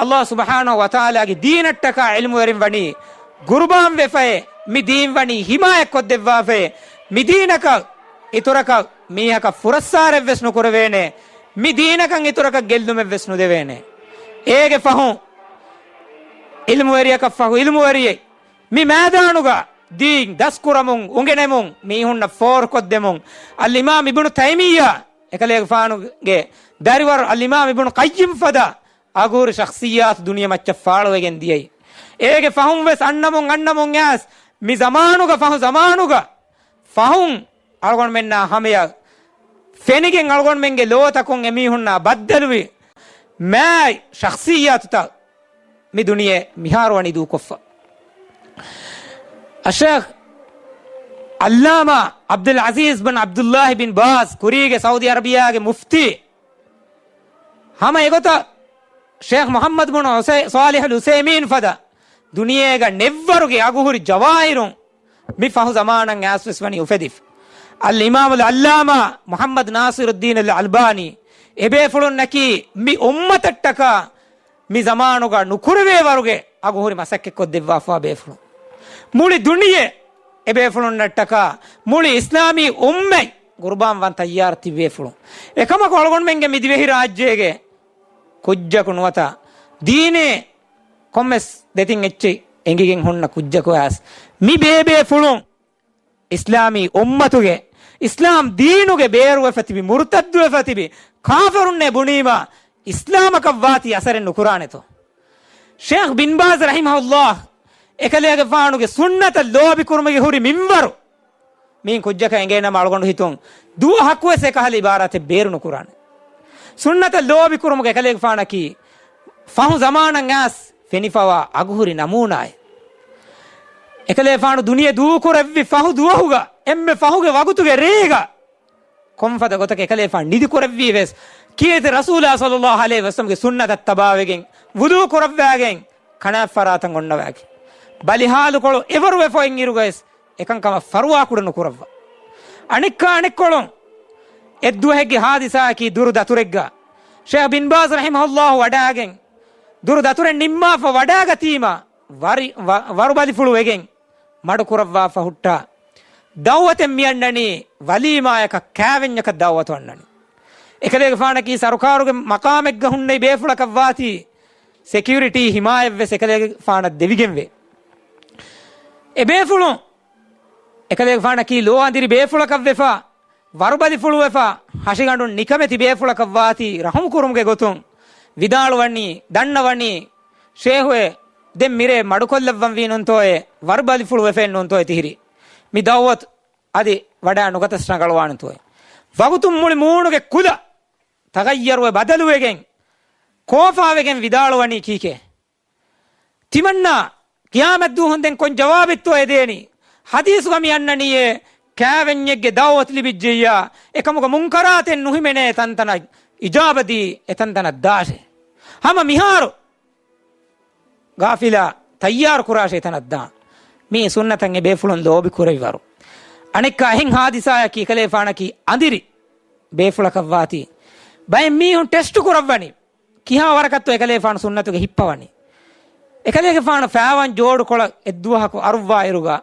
ﷲ ސުބްޙާނަހޫ ވަތަޢާލާގެ ދީނަށްޓަކާ ޢިލްމުވެރިން ވަނީ ޤުރުބާން ވެފައޭ، މި ދީން ވަނީ ޙިމާޔަތްކޮށްދެއްވާފައޭ، މި ދީނަކަށް އިތުރަކަށް މީހަކަށް ފުރައްސާރެއްވެސް ނުކުރެވޭނެ، މި ދީނަކަށް އިތުރަކަށް ގެއްލުމެއްވެސް ނުދެވޭނެ. އޭގެ ފަހުން ޢިލްމުވެރިޔަކަށް ފަހު ޢިލްމުވެރިއެއް މި މައިދާނުގަ ދީން ދަސްކުރަމުން، އުނގެނެމުން، މީހުންނަށް ފޯރުކޮށްދެމުން، އަލްއިމާމް އިބްނު ތައިމިއްޔާ އެކަލޭގެފާނުގެ ދަރިވަރު އަލްއިމާމް އިބްނު ޤައްޔިމް ފަދަ އަގުހުރި ޝަޚްޞިއްޔާތު ދުނިޔެމައްޗަށް ފާޅުވެގެން ދިޔައީ. އޭގެ ފަހުން ވެސް އަންނަމުން އަންނަމުން އައިސް މި ޒަމާނުގަ ފަހު ޒަމާނުގަ ފަހުން އަޅުގަނޑުމެންނާ ހަމަޔަށް ފެނިގެން އަޅުގަނޑުމެންގެ ލޯތަކުން އެމީހުންނާ ބައްދަލުވި މާތް ޝަޚްޞިއްޔާތުތައް މި ދުނިޔެ މިހާރު ވަނީ ދޫކޮށްފަ. އައްޝޭޚް އައްލާމާ ޢަބްދުލް ޢަޒީޒް ބިން ޢަބްދުއްލާހި ބިން ބާޒް، ކުރީގެ ސައުދީ ޢަރަބިއްޔާގެ މުފްތީ، ހަމަ އެގޮތަށް ޝޭޚް މުޙައްމަދު ބުނު ޢުސައި-، ޞާލިޙުލް ޢުޘައިމީން ފަދަ ދުނިޔޭގަ ނެއްވަރުގެ އަގުހުރި ޖަވާހިރުން މި ފަހު ޒަމާނަށް އައިސްވެސް ވަނީ އުފެދިފަ. އަލްއިމާމުލް ޢައްލާމާ މުޙައްމަދު ނާޞިރުއްދީނުލް އަލްބާނީ އެބޭފުޅުންނަކީ މި އުއްމަތަށްޓަކާ މި ޒަމާނުގަ ނުކުރެވޭ ވަރުގެ އަގުހުރި މަސައްކަތް ކޮށްދެއްވާފަވާ ބޭފުޅުން. މުޅި ދުނިޔެ އެބޭފުޅުންނަށްޓަކާ މުޅި އިސްލާމީ އުއްމަތް ގުރުބާން ވަން ތައްޔާރު ތިއްބޭފުޅުން. އެކަމަކު އަޅުގަނޑުމެންގެ މި ދިވެހި ރާއްޖޭގެ ކުއްޖަކު ނުވަތަ ދީނޭ ކޮންމެސް ދެތިން އެއްޗެއް އެނގިގެން ހުންނަ ކުއްޖަކު އައިސް މި ބޭބޭފުޅުން އިސްލާމީ އުއްމަތުގެ، އިސްލާމް ދީނުގެ ބޭރުވެފަ ތިބި، މުރުތައްދުވެފަ ތިބި ކާފަރުންނޭ ބުނީމާ، އިސްލާމަކަށް ވާތީ އަސަރެއް ނުކުރާނެތޯ؟ ޝޭޚް ބިން ބާޒް ރަޙިމަހުﷲ އެކަލޭގެފާނުގެ ސުންނަތަށް ލޯބިކުރުމުގެ ހުރި މިންވަރު މީން ކުއްޖަކަށް އެނގޭނަމަ އަޅުގަނޑު ހިތުން ދުވަހަކުވެސް އެކަހަލަ އިބާރާތެއް ބޭރު ނުކުރާނެ. ސުންނަތަށް ލޯބިކުރުމުގެ އެކަލޭގެފާނަކީ ފަހު ޒަމާނަށް އައިސް ފެނިފަވާ އަގުހުރި ނަމޫނާއެއް. އެކަލޭފާނު ދުނިޔެ ދޫކުރެއްވި ފަހު ދުވަހުގަ، އެންމެ ފަހުގެ ވަގުތުގެ ރޭގަ، ކޮންފަދަ ގޮތަކަށް އެކަލޭފާނު ނިދިކުރެއްވީ ވެސް، ކީރިތި ރަސޫލާ ޞައްލައްލާހު ޢަލައިހި ވަސައްލަމްގެ ސުންނަތަށް ތަބާވެގެން، ވުޟޫ ކުރައްވާގެން، ކަނާތް ފަރާތަށް އޮންނަވާގެން. ބަލިހާލުކޮޅު އެވަރުވެފަ އޮތް އިރުގައިސް، އެކަންކަމަށް ފަރުވާކުޑަ ނުކުރައްވާ. އަނެއްކާ އަނެއްކޮޅުން އެއްދުވަހެއްގެ ހާދިސާއަކީ ދުރު ދަތުރެއްގަ ޝޭޚް ބިން ބާޒް ރަޙިމަހުﷲ ވަޑާގެން، ދުރު ދަތުރެއް ނިންމާފަ ވަޑާގަތީމަ، ވަރި-، ވަ-، ވަރުބަލިފުޅު ވެގެން މަޑުކުރައްވާފަ ހުއްޓާ، ދައުވަތެއް މިއަންނަނީ ވަލީމާޔަކަށް ކާވެންޏަކަށް ދައުވަތު އަންނަނީ. އެކަލޭގެފާނަކީ ސަރުކާރުގެ މަޤާމެއްގަ ހުންނެވި ބޭފުޅަކަށް ވާތީ، ސެކިއުރިޓީ ހިމާޔަތްވެސް އެކަލޭގެފާނަށް ދެވިގެންވޭ. އެބޭފުޅުން އެކަލޭގެފާނަކީ ލޯ އަނދިރި ބޭފުޅަކަށްވެފަ، ވަރުބަލިފުޅުވެފަ، ހަށިގަނޑުން ނިކަމެތި ބޭފުޅަކަށް ވާތީ ރަޙުމުކުރުމުގެ ގޮތުން ވިދާޅުވަނީ، ދަންނަވަނީ، ޝޭހުއޭ، ދެން މިރޭ މަޑުކޮށްލައްވަންވީ ނޫންތޯއޭ، ވަރުބަލިފުޅު ވެފައެއް ނޫންތޯއޭ ތިހިރީ. މި ދައުވަތު އަދި ވަޑާ ނުގަތަސް ރަނގަޅުވާނެތޯއޭ. ވަގުތުން މުޅި މޫނުގެ ކުލަ ތަޣައްޔަރުވެ ބަދަލުވެގެން، ކޯފާވެގެން ވިދާޅުވަނީ ކީކޭ؟ ތިމަންނާ ޤިޔާމަތްދުވަހުން ދެން ކޮން ޖަވާބެއްތޯ އެދޭނީ؟ ޙަދީޘުގަ މި އަންނަނީއޭ، ކާވެންޏެއްގެ ދަޢުވަތު ލިބިއްޖެއްޔާ، އެކަމުގަ މުންކަރާތެއް ނުހިމެނޭ ތަންތަނަށް އިޖާބަދީ، އެތަންތަނަށް ދާށޭ. ހަމަ މިހާރު ގާފިލާ ތައްޔާރު ކުރާށޭ ތަނަށް ދާން. މީ ސުންނަތަށް އެ ބޭފުޅުން ލޯބި ކުރެވިވަރު. އަނެއްކާ އެހެން ޙާދިސާއަކީ އެކަލޭފާނަކީ އަނދިރި ބޭފުޅަކަށް ވާތީ، ބައެއް މީހުން ޓެސްޓު ކުރައްވަނީ. ކިހާ ވަރަކަށްތޯ އެކަލޭފާނު ސުންނަތުގެ ހިއްޕަވަނީ؟ އެކަލޭގެފާނު ފާވަން ޖޯޑުކޮޅަށް އެއްދުވަހަކު އަރުއްވާއިރުގަ،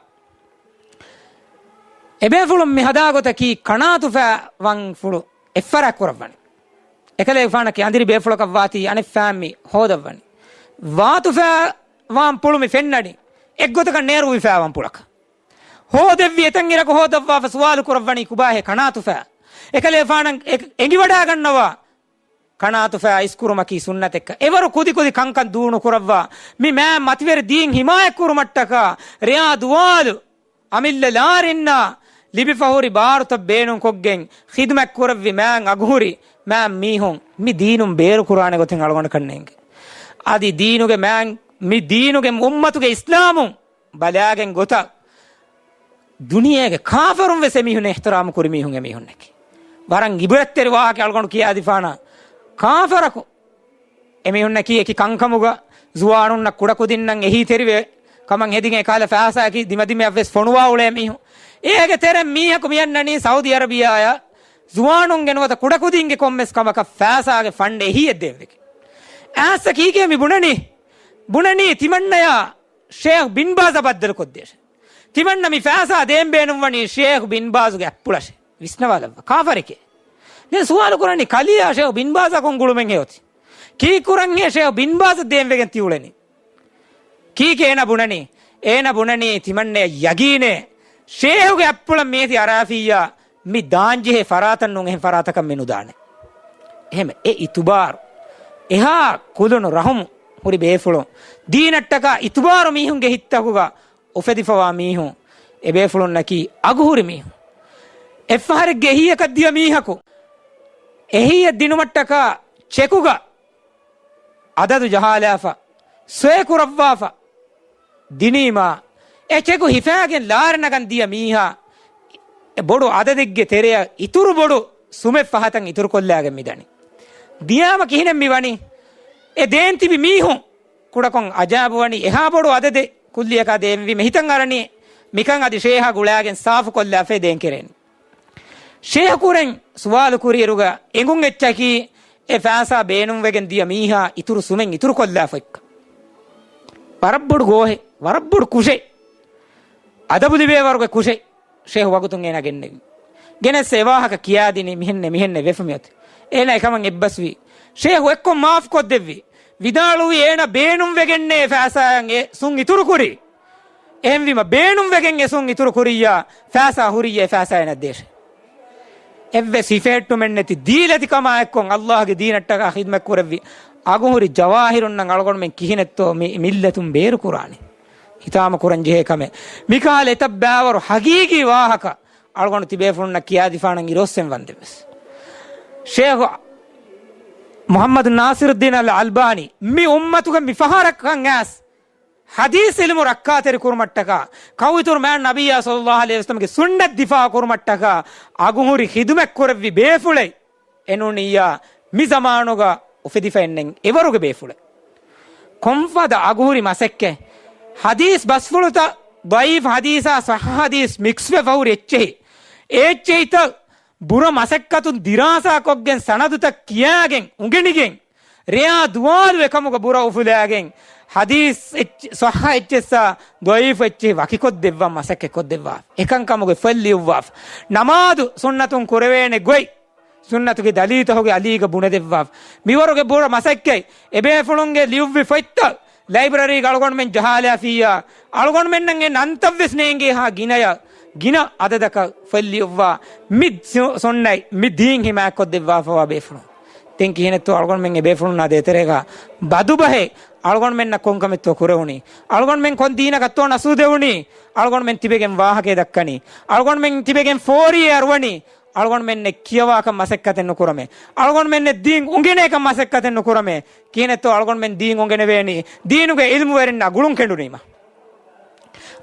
އެބޭފުޅުން މި ހަދާގޮތަކީ ކަނާތުފާވަންފުޅު އެއްފަރާތް ކުރައްވަނީ. އެކަލޭގެފާނަކީ އަނދިރި ބޭފުޅަކަށް ވާތީ އަނެއްފާން މި ހޯދައްވަނީ. ވާތުފާވާން ޕުޅު މި ފެންނަނީ އެއްގޮތަކަށް ނޭރުވި ފާވަން ޕުޅަކަށް. ހޯދެއްވި އެތަން އިރަކު ހޯދައްވާފަ ސުވާލު ކުރައްވަނީ ކުބާހޭ ކަނާތުފާ؟ އެކަލޭފާނަށް އެ-، އެނގިވަޑާގަންނަވާ. ކަނާތުފާ އިސްކުރުމަކީ ސުންނަތެއްކަ. އެވަރު ކުދިކުދި ކަންކަން ދޫނުކުރައްވާ. މި މާތް މަތިވެރި ދީން ހިމާޔަތްކުރުމަށްޓަކާ ރެޔާ ދުވާލު އަމިއްލަ ލާރިންނާ ލިބިފަހުރި ބާރުތައް ބޭނުންކޮށްގެން ޚިދުމަތްކުރެއްވި މާތް އަގުހުރި މާތް މީހުން މި ދީނުން ބޭރުކުރާނެ ގޮތެއް އަޅުގަނޑަކަށް ނޭނގެ. އަދި ދީނުގެ މާތް، މި ދީނުގެ އުއްމަތުގެ އިސްލާމުން ބަލާގެން ގޮތަށް ދުނިޔޭގެ ކާފަރުން ވެސް އެމީހުން އިޙްތިރާމު ކުރި މީހުން އެމީހުންނެކޭ. ވަރަށް އިބްރަތްތެރި ވާހަކަ އަޅުގަނޑު ކިޔާދިފާނަ. ކާފަރަކު އެމީހުންނަކީ އެކި ކަންކަމުގަ ޒުވާނުންނަށް ކުޑަކުދިންނަށް އެހީތެރިވެ ކަމަށް ހެދިގެން އެކަހަލަ ފައިސާއަކީ ދިމަދިމައަށް ވެސް ފޮނުވާ އުޅޭ މީހުން. އޭގެ ތެރެއިން މީހަކު މިއަންނަނީ ސައުދީ އަރަބިއާއަށް ޒުވާނުންގެ ނުވަތަ ކުޑަކުދިންގެ ކޮންމެސް ކަމަކަށް ފައިސާގެ ފަންޑް އެހީއެއް ދޭންވެގެން. އައިސް ކީކޭ މި ބުނަނީ؟ ބުނަނީ ތިމަންނަޔާ ޝޭޚް ބިން ބާޒަށް ބައްދަލުކޮށްދޭށޭ. ތިމަންނަ މި ފައިސާ ދޭން ބޭނުންވަނީ ޝޭޚް ބިން ބާޒުގެ އަތްޕުޅަށޭ. ވިސްނަވާލައްވާ. ކާފަރެކޭ. ދެން ސުވާލު ކުރަނީ ކަލެޔާ ޝޭޚް ބިން ބާޒަކުން ގުޅުމެއް ހެޔޮތީ؟ ކީއްކުރަންހޭ ޝޭޚް ބިން ބާޒަށް ދޭންވެގެން ތިއުޅެނީ؟ ކީކޭ އޭނަ ބުނަނީ؟ އޭނަ ބުނަނީ ތިމަންނަޔަށް ޔަގީނޭ ޝޭޚުގެ އަތްޕުޅަށް މިއޮތީ އަރާފިއްޔާ މި ދާންޖެހޭ ފަރާތަށް ނޫން އެހެން ފަރާތަކަށް މި ނުދާނެ. އެހެން އެ އިތުބާރު، އެހާ ކުލުނު ރަހުމު ހުރި ބޭފުޅުން، ދީނަށްޓަކާ އިތުބާރު މީހުންގެ ހިތްތަކުގަ އުފެދިފަވާ މީހުން، އެބޭފުޅުންނަކީ އަގުހުރި މީހުން. އެއްފަހަރެއްގެ އެހީއަކަށް ދިޔަ މީހަކު އެހީއެއް ދިނުމަށްޓަކާ ޗެކުގަ އަދަދު ޖަހާލާފަ، ސޮއެ ކުރައްވާފަ ދިނީމާ، އެ ޗެކު ހިފާގެން ލާރި ނަގަން ދިޔަ މީހާ އެ ބޮޑު އަދަދެއްގެ ތެރެއަށް އިތުރު ބޮޑު ސުމެއް ފަހަތަށް އިތުރުކޮށްލާގެން މިދަނީ. ދިޔާމަ ކިހިނެއް މި ވަނީ؟ އެ ދޭން ތިބި މީހުން ކުޑަކޮށް އަޖާބުވަނީ އެހާ ބޮޑު އަދަދެއް ކުއްލިއަކާ ދޭންވީމަ ހިތަށް އަރަނީ މިކަން އަދި ޝޭހާ ގުޅާގެން ސާފުކޮށްލާފައި ދޭން ކެރޭނީ. ޝޭހު ކުރެން ސުވާލު ކުރިއިރުގަ އެނގުން އެއްޗަކީ އެ ފައިސާ ބޭނުންވެގެން ދިޔަ މީހާ އިތުރު ސުމެއް އިތުރުކޮށްލާފައިކަން. ވަރަށް ބޮޑު ގޯހެއް، ވަރަށް ބޮޑު ކުށެއް. އަދަބު ލިބޭ ވަރުގެ ކުށެއް ޝޭހު ވަގުތުން އޭނާ ގެންނެވި. ގެނެސް އެ ވާހަކަ ކިޔާދިނީ މިހެންނެ މިހެންނެ ވެފަ މިއޮތީ. އޭނާ އެކަމަށް އެއްބަސްވީ. ޝޭހު އެއްކޮށް މާފު ކޮށްދެއްވި. ވިދާޅުވީ އޭނާ ބޭނުންވެގެންނޭ ފައިސާއަށް އެ ސުން އިތުރުކުރީ. އެހެންވީމަ ބޭނުންވެގެން އެ ސުން އިތުރު ކުރިއްޔާ ފައިސާ ހުރިއްޔާ އެ ފައިސާ އޭނަ ދޭށޭ. އެއްވެސް ހިފެހެއްޓުމެއްނެތި ދީލަތިކަމާ އެއްކޮށް އައްލާހުގެ ދީނަށްޓަކާ ޚިދުމަތް ކުރެއްވި އަގުހުރި ޖަވާހިރުންނަށް އަޅުގަނޑުމެން ކިހިނެއްތޯ މި މިއްލަތުން ބޭރުކުރާނީ؟ ހިތާމަ ކުރަން ޖެހޭ ކަމެއް. މިކަހަލަ އެތައް ބައިވަރު ހަގީގީ ވާހަކަ އަޅުގަނޑު ތިބޭފުޅުންނަށް ކިޔާދިފާނަން އިރުއޮއްސެން ވަންދެން ވެސް. ޝޭޚު މުޙައްމަދު ނާޞިރުއްދީން އަލް އަލްބާނީ މި އުއްމަތުގެ މިފަހަރަކަށް އައިސް ޙަދީޘް ޢިލްމު ރައްކާތެރި ކުރުމަށްޓަކާ، ކައުއިތުރު މާތް ނަބިއްޔާ ޞައްލައްލާހު ޢަލައިހި ވަސައްލަމްގެ ސުންނަތް ދިފާޢު ކުރުމަށްޓަކާ އަގުހުރި ޚިދުމަތް ކުރެއްވި ބޭފުޅެއް އެނޫނިއްޔާ މި ޒަމާނުގަ އުފެދިފައެއްނެތް އެވަރުގެ ބޭފުޅެއް. ކޮންފަދަ އަގުހުރި މަސައްކަތް؟ ޙަދީޘް ބަސްފުޅުތައް ޟަޢީފް ޙަދީޘާ ޞައްޙަ ޙަދީޘް މިކްސްވެފަ ހުރި އެއްޗެހި. އެ އެއްޗެހިތައް ބުރަ މަސައްކަތުން ދިރާސާކޮށްގެން ސަނަދުތައް ކިޔާގެން އުނގެނިގެން، ރެޔާ ދުވާލު އެކަމުގަ ބުރަ އުފުލާގެން، ޙަދީޘް އެއްޗެ-، ޞައްޙަ އެއްޗެއްސާ ޟަޢީފު އެއްޗެހި ވަކިކޮށްދެއްވާ މަސައްކަތް ކޮށްދެއްވާ. އެކަންކަމުގެ ފޮތް ލިޔުއްވާފަ. ނަމާދު ސުންނަތުން ކުރެވޭނެ ގޮތް، ސުންނަތުގެ ދަލީލުތަކުގެ އަލީގަ ބުނެދެއްވާފަ. މިވަރުގެ ބުރަ މަސައްކަތް އެބޭފުޅުންގެ ލިޔުއްވި ފޮތްތައް ލައިބްރަރީގަ އަޅުގަނޑުމެން ޖަހާލާފިއްޔާ، އަޅުގަނޑުމެންނަށް އެ ނަންތައްވެސް ނޭނގޭހާ ގިނަޔަށް، ގިނަ އަދަދަކަށް ފޮތް ލިޔުއްވާ މި ސު-، ސުންނަތް މި ދީން ހިމާޔަތްކޮށްދެއްވާފަވާ ބޭފުޅުން. ދެން ކިހިނެއްތޯ އަޅުގަނޑުމެން އެ ބޭފުޅުންނާ ދޭތެރޭގަ ބަދުބަހެއް އަޅުގަނޑުމެންނަށް ކޮންކަމެއްތޯ ކުރެވުނީ؟ އަޅުގަނޑުމެން ކޮން ދީނަކަށްތޯ ނަސޫދެވުނީ؟ އަޅުގަނޑުމެން ތިބެގެން ވާހަކައެއް ދައްކަނީ؟ އަޅުގަނޑުމެން ތިބެގެން ފޯރިއެއް އަރުވަނީ؟ އަޅުގަނޑުމެންނެއް ކިޔަވާކަށް މަސައްކަތެއް ނުކުރަމޭ. އަޅުގަނޑުމެންނެއް ދީން އުނގެނޭކަށް މަސައްކަތެއް ނުކުރަމޭ. ކިހިނެއްތޯ އަޅުގަނޑުމެން ދީން އުނގެނެވޭނީ ދީނުގެ ޢިލްމުވެރިންނާ ގުޅުން ކެނޑުނީމަ.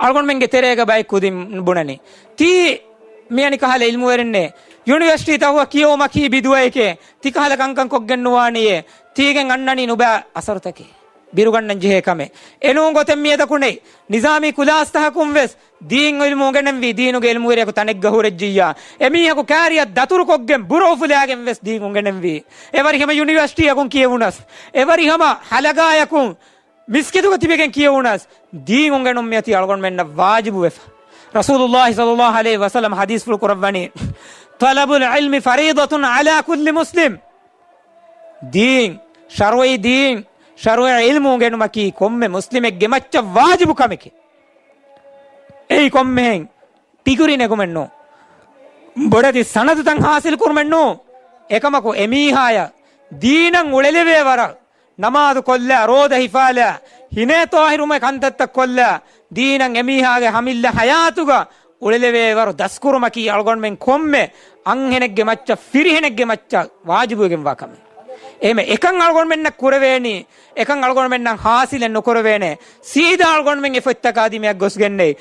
އަޅުގަނޑުމެންގެ ތެރޭގަ ބައެއް ކުދިން ބުނަނީ، ތީ މިއަނިކަހަލަ ޢިލްމުވެރިންނޭ، ޔުނިވަރސިޓީތަކުގަ ކިޔެވުމަކީ ބިދުޢައެކޭ، ތިކަހަލަ ކަންކަން ކޮށްގެން ނުވާނީއޭ، ތީގެން އަންނަނީ ނުބައި އަސަރުތަކެއް. ބިރުގަންނަން ޖެހޭ ކަމެއް. އެނޫން ގޮތެއް މިއަދަކު ނެތް. ނިޒާމީ ކުލާސްތަކަކުން ވެސް ދީން ޢިލްމު އުނގެނެންވީ، ދީނުގެ ޢިލްމުވެރިޔަކު ތަނެއްގަ ހުރެއްޖިއްޔާ، އެމީހަކު ކާރިއަށް ދަތުރުކޮށްގެން ބުރަ އުފުލާގެން ވެސް ދީން އުނގެނެންވީ. އެވަރި ހަމަ ޔުނިވަރސިޓީއަކުން ކިޔެވުނަސް، އެވަރި ހަމަ ހަލަގާޔަކުން މިސްކިތުގަ ތިބެގެން ކިޔެވުނަސް، ދީން އުނގެނުން މިއޮތީ އަޅުގަނޑުމެންނަށް ވާޖިބުވެފަ. ރަސޫލުﷲ ޞައްލަﷲ ޢަލައިހި ވަސައްލަމަ ޙަދީޘްފުޅު ކުރައްވަނީ، طلب العلم فريضة على كل مسلم. ދީން، ޝަރުޢީ ދީން، ޝަރުޢީ ޢިލްމު އުނގެނުމަކީ ކޮންމެ މުސްލިމެއްގެ މައްޗަށް ވާޖިބު ކަމެކޭ. އެއީ ކޮންމެހެން ޑިގްރީ ނެގުމެއްނޫ. ބޮޑެތި ސަނަދުތައް ޙާޞިލް ކުރުމެއްނޫ. އެކަމަކު އެމީހާޔަށް ދީނަށް އުޅެލެވޭ ވަރަށް، ނަމާދު ކޮށްލާ، ރޯދަ ހިފާލާ، ހިނޭ ޠާހިރުވުމުގެ ކަންތައްތައް ކޮށްލާ، ދީނަށް އެމީހާގެ ހަމައްލަ ޙަޔާތުގަ އުޅެލެވޭ ވަރު ދަސްކުރުމަކީ އަޅުގަނޑުމެން ކޮންމެ އަންހެނެއްގެ މައްޗަށް، ފިރިހެނެއްގެ މައްޗަށް ވާޖިބުވެގެންވާ ކަމެއް. އެހެން އެކަން އަޅުގަނޑުމެންނަށް ކުރެވޭނީ، އެކަން އަޅުގަނޑުމެންނަށް ޙާޞިލެއް ނުކުރެވޭނެ. ސީދާ އަޅުގަނޑުމެން އެ ފޮތްތަކާ ދިމަޔަށް ގޮސްގެންނެވި.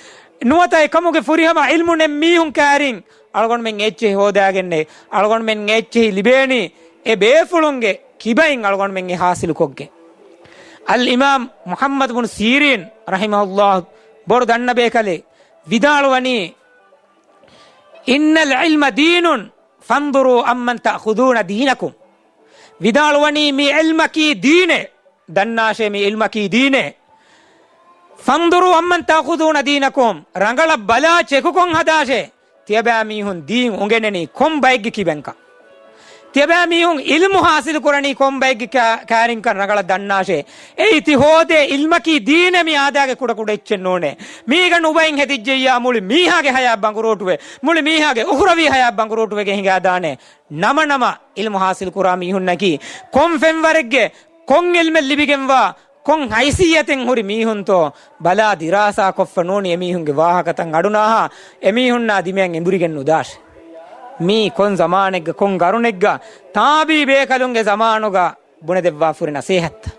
ނުވަތަ އެކަމުގެ ފުރިހަމަ ޢިލްމު ނެތް މީހުން ކާރިން އަޅުގަނޑުމެން އެއްޗެހި ހޯދާގެންނެވި. އަޅުގަނޑުމެން އެއްޗެހި ލިބޭނީ އެ ބޭފުޅުންގެ ކިބައިން އަޅުގަނޑުމެން އެ ޙާޞިލު ކޮށްގެން. އަލްއިމާމް މުޙައްމަދު ބުނު ސީރީން ރަޙިމަހުﷲ ބޮޑު ދަންނަ ބޭކަލެއް ވިދާޅުވަނީ، إن العلم دين فانظروا عمن تأخذون دينكم. ވިދާޅުވަނީ މި ޢިލްމަކީ ދީނެއް، ދަންނާށޭ މި ޢިލްމަކީ ދީނެއް. فانظروا عمن تأخذون دينكم. ރަނގަޅަށް ބަލާ ޗެކުކޮށް ހަދާށޭ. ތިޔަބައިމީހުން ދީން އުނގެނެނީ ކޮން ބައެއްގެ ކިބައިންކަން؟ ތިޔަބައިމީހުން ޢިލްމު ޙާޞިލު ކުރަނީ ކޮން ބައެއްގެ ކާ-، ކާރިންކަން ރަނގަޅަށް ދަންނާށޭ. އެއީ ތި ހޯދޭ ޢިލްމަކީ ދީނެއް މި އާދާގެ ކުޑަކުޑަ އެއްޗެއް ނޫނޭ. މީގަ ނުބައިން ހެދިއްޖެއްޔާ މުޅި މީހާގެ ޙަޔާތް ބަނގުރޫޓުވެ، މުޅި މީހާގެ އުޚްރަވީ ޙަޔާތް ބަނގުރޫޓުވެގެން ހިނގާދާނެ. ނަމަ ނަމަ ޢިލްމު ޙާޞިލު ކުރާ މީހުންނަކީ ކޮން ފެންވަރެއްގެ، ކޮން ޢިލްމެއް ލިބިގެންވާ، ކޮން ހައިސިއްޔަތެއް ހުރި މީހުންތޯ ބަލާ ދިރާސާކޮށްފަ ނޫނީ އެމީހުންގެ ވާހަކަތައް އަޑުނާހާ އެމީހުންނާ ދިމަޔަށް އެނބުރިގެން ނުދާށޭ. މީ ކޮން ޒަމާނެއްގަ، ކޮން ގަރުނެއްގަ، ތާބީ ބޭކަލުންގެ ޒަމާނުގަ ބުނެދެއްވާފުރި ނަސޭހަތްތައް.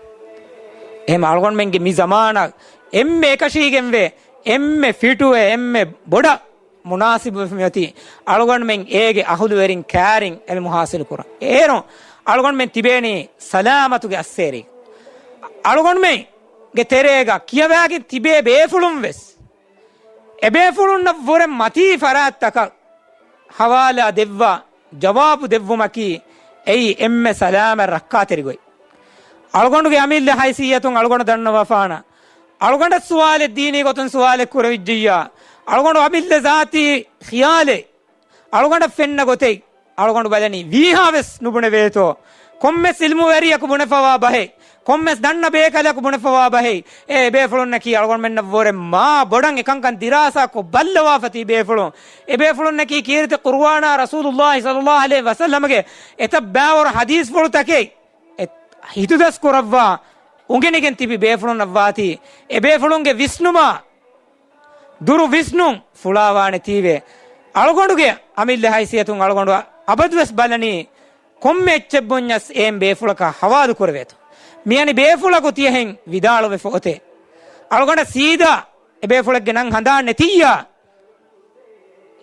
އެހެމަ އަޅުގަނޑުމެންގެ މި ޒަމާނަށް އެންމެ އެކަށީގެންވޭ، އެންމެ ފިޓުވެ، އެންމެ ބޮޑަށް މުނާސިބު މިއޮތީ އަޅުގަނޑުމެން އޭގެ އަހުލުވެރިން ކައިރިން އިލްމު ހާސިލު ކުރަން. އޭރުން އަޅުގަނޑުމެން ތިބޭނީ ސަލާމަތުގެ އައްސޭރި. އަޅުގަނޑުމެންގެ ތެރޭގަ ކިޔަވާގެން ތިބޭ ބޭފުޅުން ވެސް އެބޭފުޅުންނަށް ވުރެ މަތީ ފަރާތްތަކަށް ހަވާލާ ދެއްވާ ޖަވާބު ދެއްވުމަކީ އެއީ އެންމެ ސަލާމަތް ރައްކާތެރި ގޮތް. އަޅުގަނޑުގެ އަމިއްލަ ހައިސިއްޔަތުން އަޅުގަނޑު ދަންނަވާފާނަ، އަޅުގަނޑަށް ސުވާލެއް ދީނީ ގޮތުން ސުވާލެއް ކުރެވިއްޖެއްޔާ، އަޅުގަނޑު އަމިއްލަ ޒާތީ ޚިޔާލެއް އަޅުގަނޑަށް ފެންނަ ގޮތެއް އަޅުގަނޑު ބަލަނީ ވީހާވެސް ނުބުނެވޭތޯ. ކޮންމެސް އިލްމުވެރިޔަކު ބުނެފަވާ ބަހެއް، ކޮންމެސް ދަންނަ ބޭކަލަކު ބުނެފަވާ ބަހެއް، އެ އެބޭފުޅުންނަކީ އަޅުގަނޑުމެންނަށްވުރެ މާ ބޮޑަށް އެކަންކަން ދިރާސާކޮށް ބައްލަވާފަ ތި ބޭފުޅުން. އެބޭފުޅުންނަކީ ކީރިތި ޤުރުއާނާ ރަސޫލުﷲ ޞައްލަﷲ ޢަލައިހި ވަސައްލަމަގެ އެތައް ބައިވަރު ޙަދީޘްފުޅުތަކެއް އެ ހިތުދަސް ކުރައްވާ އުނގެނިގެން ތިބި ބޭފުޅުންނަށްވާތީ، އެބޭފުޅުންގެ ވިސްނުމާ ދުރު ވިސްނުން ފުޅާވާނެތީވެ. އަޅުގަނޑުގެ އަމިއްލަ ހައިސިއްޔަތުން އަޅުގަނޑު އަބަދުވެސް ބަލަނީ، ކޮންމެ އެއްޗެއް ބުންޏަސް އޭން ބޭފުޅަކަށް ހަވާލު ކުރެވޭތޯ. މިއަނި ބޭފުޅަކު ތިޔަހެން ވިދާޅުވެފަ އޮތޭ. އަޅުގަނޑަށް ސީދާ އެބޭފުޅެއްގެ ނަން ހަނދާން ނެތިއްޔާ،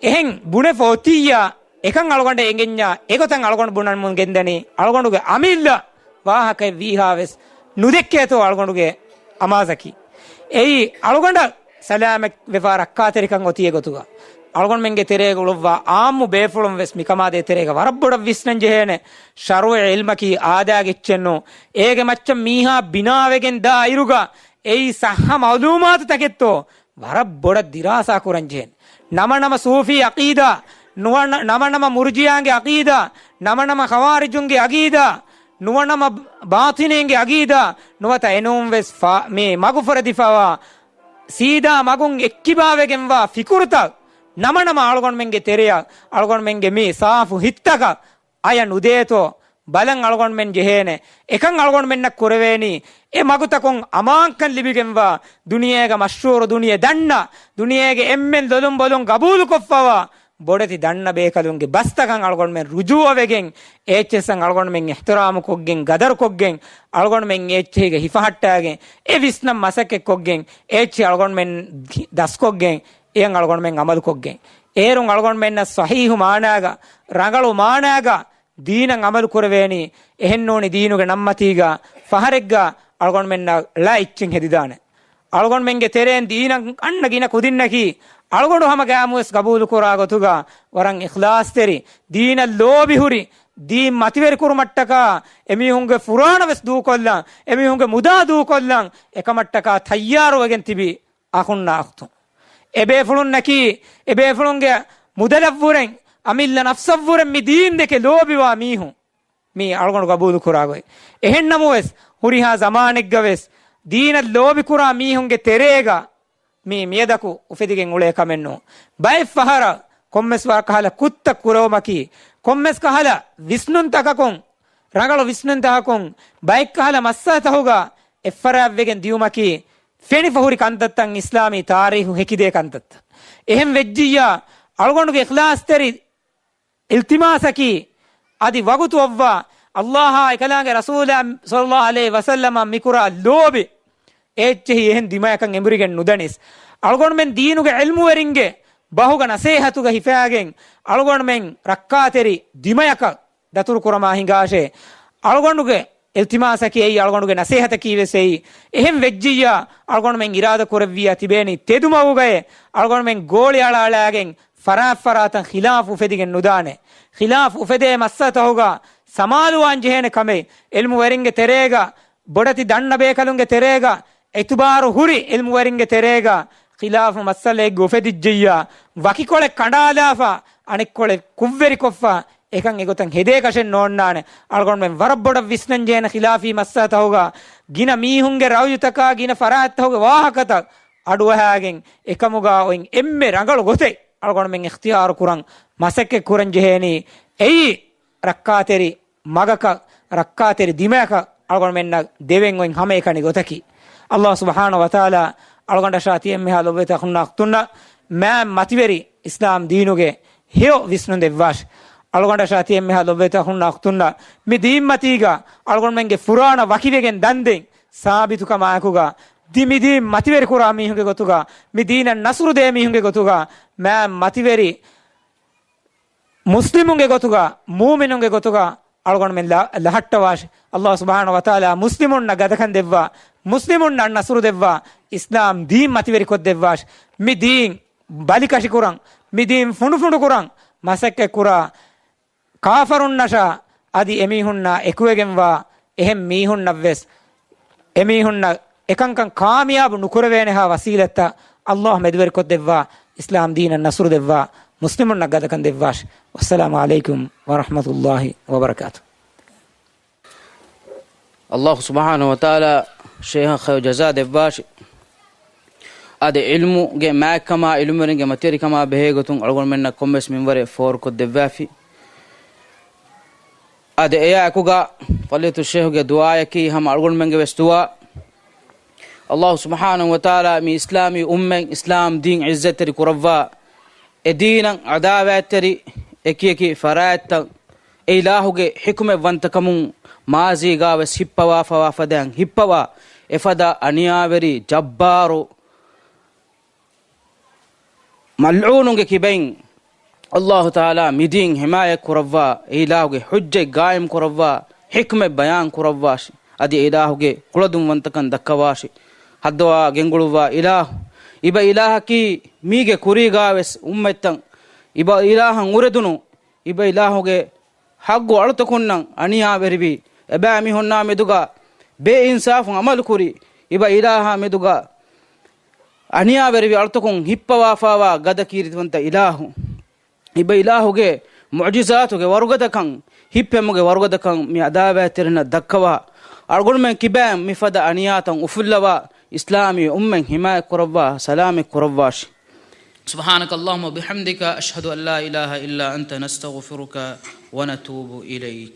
އެހެން ބުނެފަ އޮތިއްޔާ، އެކަން އަޅުގަނޑަށް އެނގެންޏާ، އެގޮތަށް އަޅުގަނޑު ބުނަމުން ގެންދަނީ، އަޅުގަނޑުގެ އަމިއްލަ ވާހަކައެއް ވީހާވެސް ނުދެއްކޭތޯ އަޅުގަނޑުގެ އަމާޒަކީ. އެއީ އަޅުގަނޑަށް ސަލާމަތް ވެފާ ރައްކާތެރިކަން އޮތީ އެގޮތުގަ. އަޅުގަނޑުމެންގެ ތެރޭގަ އުޅުއްވާ އާއްމު ބޭފުޅުން ވެސް މިކަމާ ދޭތެރޭގަ ވަރަށް ބޮޑަށް ވިސްނަން ޖެހޭނެ. ޝަރުޢީ ޢިލްމަކީ އާދައިގެ އެއްޗެއްނު. އޭގެ މައްޗަށް މީހާ ބިނާވެގެން ދާ އިރުގަ އެއީ ޞައްޙަ މަޢުލޫމާތުތަކެއްތޯ ވަރަށް ބޮޑަށް ދިރާސާ ކުރަން ޖެހޭނެ. ނަމަނަމަ ސޫފީ ޢަޤީދާ، ނުވަ-، ނަމަނަމަ މުރްޖިއާގެ ޢަޤީދާ، ނަމަނަމަ ޚަވާރިޖުންގެ ޢަޤީދާ، ނުވަނަމަ ބާޠިނީންގެ ޢަޤީދާ، ނުވަތަ އެނޫން ވެސް ފާ-، މި މަގުފުރެދިފަވާ ސީދާ މަގުން އެއްކިބާވެގެންވާ ފިކުރުތައް ނަމަނަމަ އަޅުގަނޑުމެންގެ ތެރެއަށް އަޅުގަނޑުމެންގެ މި ސާފު ހިތްތަކަށް އަޔަ ނުދޭތޯ ބަލަން އަޅުގަނޑުމެން ޖެހޭނެ. އެކަން އަޅުގަނޑުމެންނަށް ކުރެވޭނީ، އެ މަގުތަކުން އަމާންކަން ލިބިގެންވާ، ދުނިޔޭގަ މަޝްހޫރު، ދުނިޔެ ދަންނަ، ދުނިޔޭގެ އެންމެން ލޮލުން ބޮލުން ގަބޫލުކޮށްފަވާ ބޮޑެތި ދަންނަ ބޭކަލުންގެ ބަސްތަކަށް އަޅުގަނޑުމެން ރުޖޫޢަވެގެން، އެ އެއްޗެއްސަށް އަޅުގަނޑުމެން އިޙްތިރާމުކޮށްގެން، ގަދަރުކޮށްގެން، އަޅުގަނޑުމެން އެ އެއްޗެހިގަ ހިފަހައްޓާގެން، އެ ވިސްނަން މަސައްކަތްކޮށްގެން، އެ އެއްޗެހި އަޅުގަނޑުމެން ދަސްކޮށްގެން، އެއަށް އަޅުގަނޑުމެން ޢަމަލުކޮށްގެން. އޭރުން އަޅުގަނޑުމެންނަށް ޞަޙީޙު މާނާގަ، ރަނގަޅު މާނާގަ، ދީނަށް ޢަމަލު ކުރެވޭނީ. އެހެންނޫނީ ދީނުގެ ނަންމަތީގަ ފަހަރެއްގަ އަޅުގަނޑުމެންނަށް ޅަ އެއްޗެއް ހެދިދާނެ. އަޅުގަނޑުމެންގެ ތެރޭން ދީނަށް އަންނަ ގިނަ ކުދިންނަކީ އަޅުގަނޑު ހަމަ ގައިމުވެސް ގަބޫލުކުރާ ގޮތުގަ ވަރަށް އިޚްލާޞްތެރި، ދީނަށް ލޯބިހުރި، ދީން މަތިވެރިކުރުމަށްޓަކާ އެމީހުންގެ ފުރާނަވެސް ދޫކޮށްލަން، އެމީހުންގެ މުދާ ދޫކޮށްލަން އެކަމަށްޓަކާ ތައްޔާރުވެގެން ތިބި އަޚުންނާ އަޚްތުން. އެބޭފުޅުންނަކީ، އެބޭފުޅުންގެ މުދަލަށްވުރެން، އަމިއްލަ ނަފްސަށްވުރެން މި ދީންދެކެ ލޯބިވާ މީހުން. މީ އަޅުގަނޑު ގަބޫލުކުރާ ގޮތް. އެހެންނަމަވެސް، ހުރިހާ ޒަމާނެއްގަވެސް ދީނަށް ލޯބިކުރާ މީހުންގެ ތެރޭގަ މީ މިއަދަކު އުފެދިގެން އުޅޭ ކަމެއްނޫން. ބައެއް ފަހަރަށް ކޮންމެސް ވަރަކަށް ކަހަލަ ކުށްތައް ކުރެވުމަކީ، ކޮންމެސް ކަހަލަ ވިސްނުންތަކަކުން، ރަނގަޅު ވިސްނުންތަކަކުން، ބައެއް ކަހަލަ މައްސަލަތަކުގަ އެއްފަރާތްވެގެން ދިޔުމަކީ، ފެނިފަ ހުރި ކަންތައްތައް އިސްލާމީ ތާރީޚު ހެކިދޭ ކަންތައްތައް. އެހެން ވެއްޖިއްޔާ، އަޅުގަނޑުގެ އިޚްލާޞްތެރި އިލްތިމާސަކީ، އަދި ވަގުތު އޮއްވާ، ﷲ އާ އެކަލާނގެ ރަސޫލާ ޞައްލަﷲ ޢަލައިހި ވަސައްލަމަށް މިކުރާ ލޯބި، އޭއްޗެހި އެހެން ދިމަޔަކަށް އެނބުރިގެން ނުދަނީސް. އަޅުގަނޑުމެން ދީނުގެ ޢިލްމުވެރިންގެ ބަހުގަ ނަސޭހަތުގަ ހިފާގެން، އަޅުގަނޑުމެން ރައްކާތެރި ދިމަޔަކަށް ދަތުރުކުރަމާ ހިނގާށޭ. އަޅުގަނޑުގެ އިލްތިމާސަކީ އެއީ، އަޅުގަނޑުގެ ނަސޭހަތަކީ ވެސް އެއީ. އެހެން ވެއްޖިއްޔާ، އަޅުގަނޑުމެން އިރާދަ ކުރެއްވިއްޔާ ތިބޭނީ ތެދުމަގުގައޭ. އަޅުގަނޑުމެން ގޯޅި އަޅާ އަޅާގެން ފަރާތްފަރާތަށް ޚިލާފު އުފެދިގެން ނުދާނެ. ޚިލާފު އުފެދޭ މައްސަލަތަކުގަ ސަމާލުވާން ޖެހޭނެ ކަމެއް، ޢިލްމުވެރިންގެ ތެރޭގަ، ބޮޑެތި ދަންނަ ބޭކަލުންގެ ތެރޭގަ، އިތުބާރު ހުރި ޢިލްމުވެރިންގެ ތެރޭގަ، ޚިލާފު މައްސަލައެއްގަ އުފެދިއްޖެއްޔާ، ވަކިކޮޅެއް ކަނޑާލާފަ، އަނެއްކޮޅެއް ކުށްވެރިކޮށްފަ، އެކަން އެގޮތަށް ހެދޭކަށެއް ނޯންނާނެ. އަޅުގަނޑުމެން ވަރަށް ބޮޑަށް ވިސްނަން ޖެހޭނެ ޚިލާފީ މައްސަލަތަކުގަ، ގިނަ މީހުންގެ ރައުޔުތަކާ، ގިނަ ފަރާތްތަކުގެ ވާހަކަތައް އަޑުއަހާގެން، އެކަމުގަ އޮތް އެންމެ ރަނގަޅު ގޮތެއް އަޅުގަނޑުމެން އިޚްތިޔާރު ކުރަން މަސައްކަތް ކުރަން ޖެހޭނީ. އެއީ، ރައްކާތެރި މަގަކަށް، ރައްކާތެރި ދިމަޔަކަށް އަޅުގަނޑުމެންނަށް ދެވެން އޮތް ހަމައެކަނި ގޮތަކީ. ﷲ ސުބްޙާނަހޫ ވަތަޢާލާ އަޅުގަނޑަށާ ތިޔަ އެންމެހާ ލޮބުވެތި އަޚުންނާ އުޚްތުންނަށް މާތް މަތިވެރި އިސްލާމް ދީނުގެ ހެޔޮ ވިސްނުން ދެއްވާށި. އަޅުގަނޑަށާ ތި އެންމެހާ ލޮބުވެތި އަޚުންނާ އުޚްތުންނަށް މި ދީން މަތީގަ އަޅުގަނޑުމެންގެ ފުރާނަ ވަކިވެގެން ދަންދެން ސާބިތުކަމާއެކުގަ، ދި މި ދީން މަތިވެރިކުރާ މީހުންގެ ގޮތުގަ، މި ދީނަށް ނަޞްރު ދޭ މީހުންގެ ގޮތުގަ، މާތް މަތިވެރި މުސްލިމުންގެ ގޮތުގަ، މޫމިނުންގެ ގޮތުގަ އަޅުގަނޑުމެން ލަ-، ލަހައްޓަވާށި. އައްލާހު ސުބްޙާނަހު ވަތަޢާލާ މުސްލިމުންނަށް ގަދަކަން ދެއްވާ، މުސްލިމުންނަށް ނަޞްރު ދެއްވާ، އިސްލާމް ދީން މަތިވެރިކޮށްދެއްވާށި. މި ދީން ބަލިކަށިކުރަން، މި ދީން ފުނޑުފުނޑުކުރަން މަސައްކަތްކުރާ ކާފަރުންނަށާ އަދި އެމީހުންނާ އެކުވެގެންވާ އެހެން މީހުންނަށްވެސް އެމީހުންނަށް އެކަންކަން ކާމިޔާބު ނުކުރެވޭނެހާ ވަސީލަތްތައް އައްލާހު މެދުވެރިކޮށްދެއްވާ، އިސްލާމް ދީނަށް ނަޞްރު ދެއްވާ، މުސްލިމުންނަށް ގަދަކަން ދެއްވާށި. ވައްސަލާމު ޢަލައިކުމް ވަރަޙްމަތުﷲި ވަބަރަކާތުހު. އައްލާހު ސުބްޙާނަހު ވަތަޢާލާ ޝޭޚަށް ޚައިރު ޖަޒާ ދެއްވާށި. އަދި ޢިލްމުގެ މާތްކަމާ، ޢިލްމުވެރިންގެ މަތިވެރިކަމާ ބެހޭގޮތުން އަޅުގަނޑުމެންނަށް ކޮންމެސް މިންވަރެއް ފޯރުކޮށްދެއްވާފި. އަދި އެއާ އެކުގަ ފަޟީލަތު ޝޭޚުގެ ދުޢާއަކީ ހަމަ އަޅުގަނޑުމެންގެ ވެސް ދުޢާ. އައްލާހު ސުބްޙާނަހު ވަތަޢާލާ މި އިސްލާމީ އުއްމަތް އިސްލާމް ދީން ޢިއްޒަތްތެރި ކުރައްވާ، އެ ދީނަށް ޢަދާވާތްތެރި އެކިއެކި ފަރާތްތައް އެ އިލާހުގެ ޙިކުމަތްވަންތަކަމުން މާޒީގާވެސް ހިއްޕަވާފަވާ ފަދައިން ހިއްޕަވާ، އެފަދަ އަނިޔާވެރި ޖައްބާރު މަލްޢޫނުންގެ ކިބައިން އައްލާހު ތަޢާލާ މިދީން ޙިމާޔަތް ކުރައްވާ، އެ އިލާހުގެ ޙުއްޖަތް ޤާއިމް ކުރައްވާ، ޙިކުމަތް ބަޔާން ކުރައްވާށި. އަދި އެ އިލާހުގެ ކުޅަދުންވަންތަކަން ދައްކަވާށި. ހައްދަވާ ގެންގުޅުއްވާ އިލާހު، އިބަ އިލާހަކީ މީގެ ކުރީގާވެސް އުއްމަތްތައް އިބަ އިލާހަށް އުރެދުނު، އިބަ އިލާހުގެ ޙައްޤު އަޅުތަކުންނަށް އަނިޔާވެރިވި، އެބައިމީހުންނާ މެދުގަ ބޭއިންސާފު ޢަމަލުކުރި، އިބަ އިލާހާ މެދުގަ އަނިޔާވެރިވި އަޅުތަކުން ހިއްޕަވާފަވާ ގަދަ ކީރިތިވަންތަ އިލާހު. އިބަ އިލާހުގެ މުޢުޖިޒާތުގެ ވަރުގަދަކަން، ހިއްޕެމުގެ ވަރުގަދަކަން މި އަދާވާތްތެރިންނަށް ދައްކަވާ، އަޅުގަނޑުމެން ކިބައިން މިފަދަ އަނިޔާތައް އުފުއްލަވާ، އިސްލާމީ އުއްމަތް ޙިމާޔަތް ކުރައްވާ، ސަލާމަތް ކުރައްވާށި. سبحانك اللهم وبحمدك، أشهد أن لا إله إلا أنت، نستغفرك ونتوب إليك.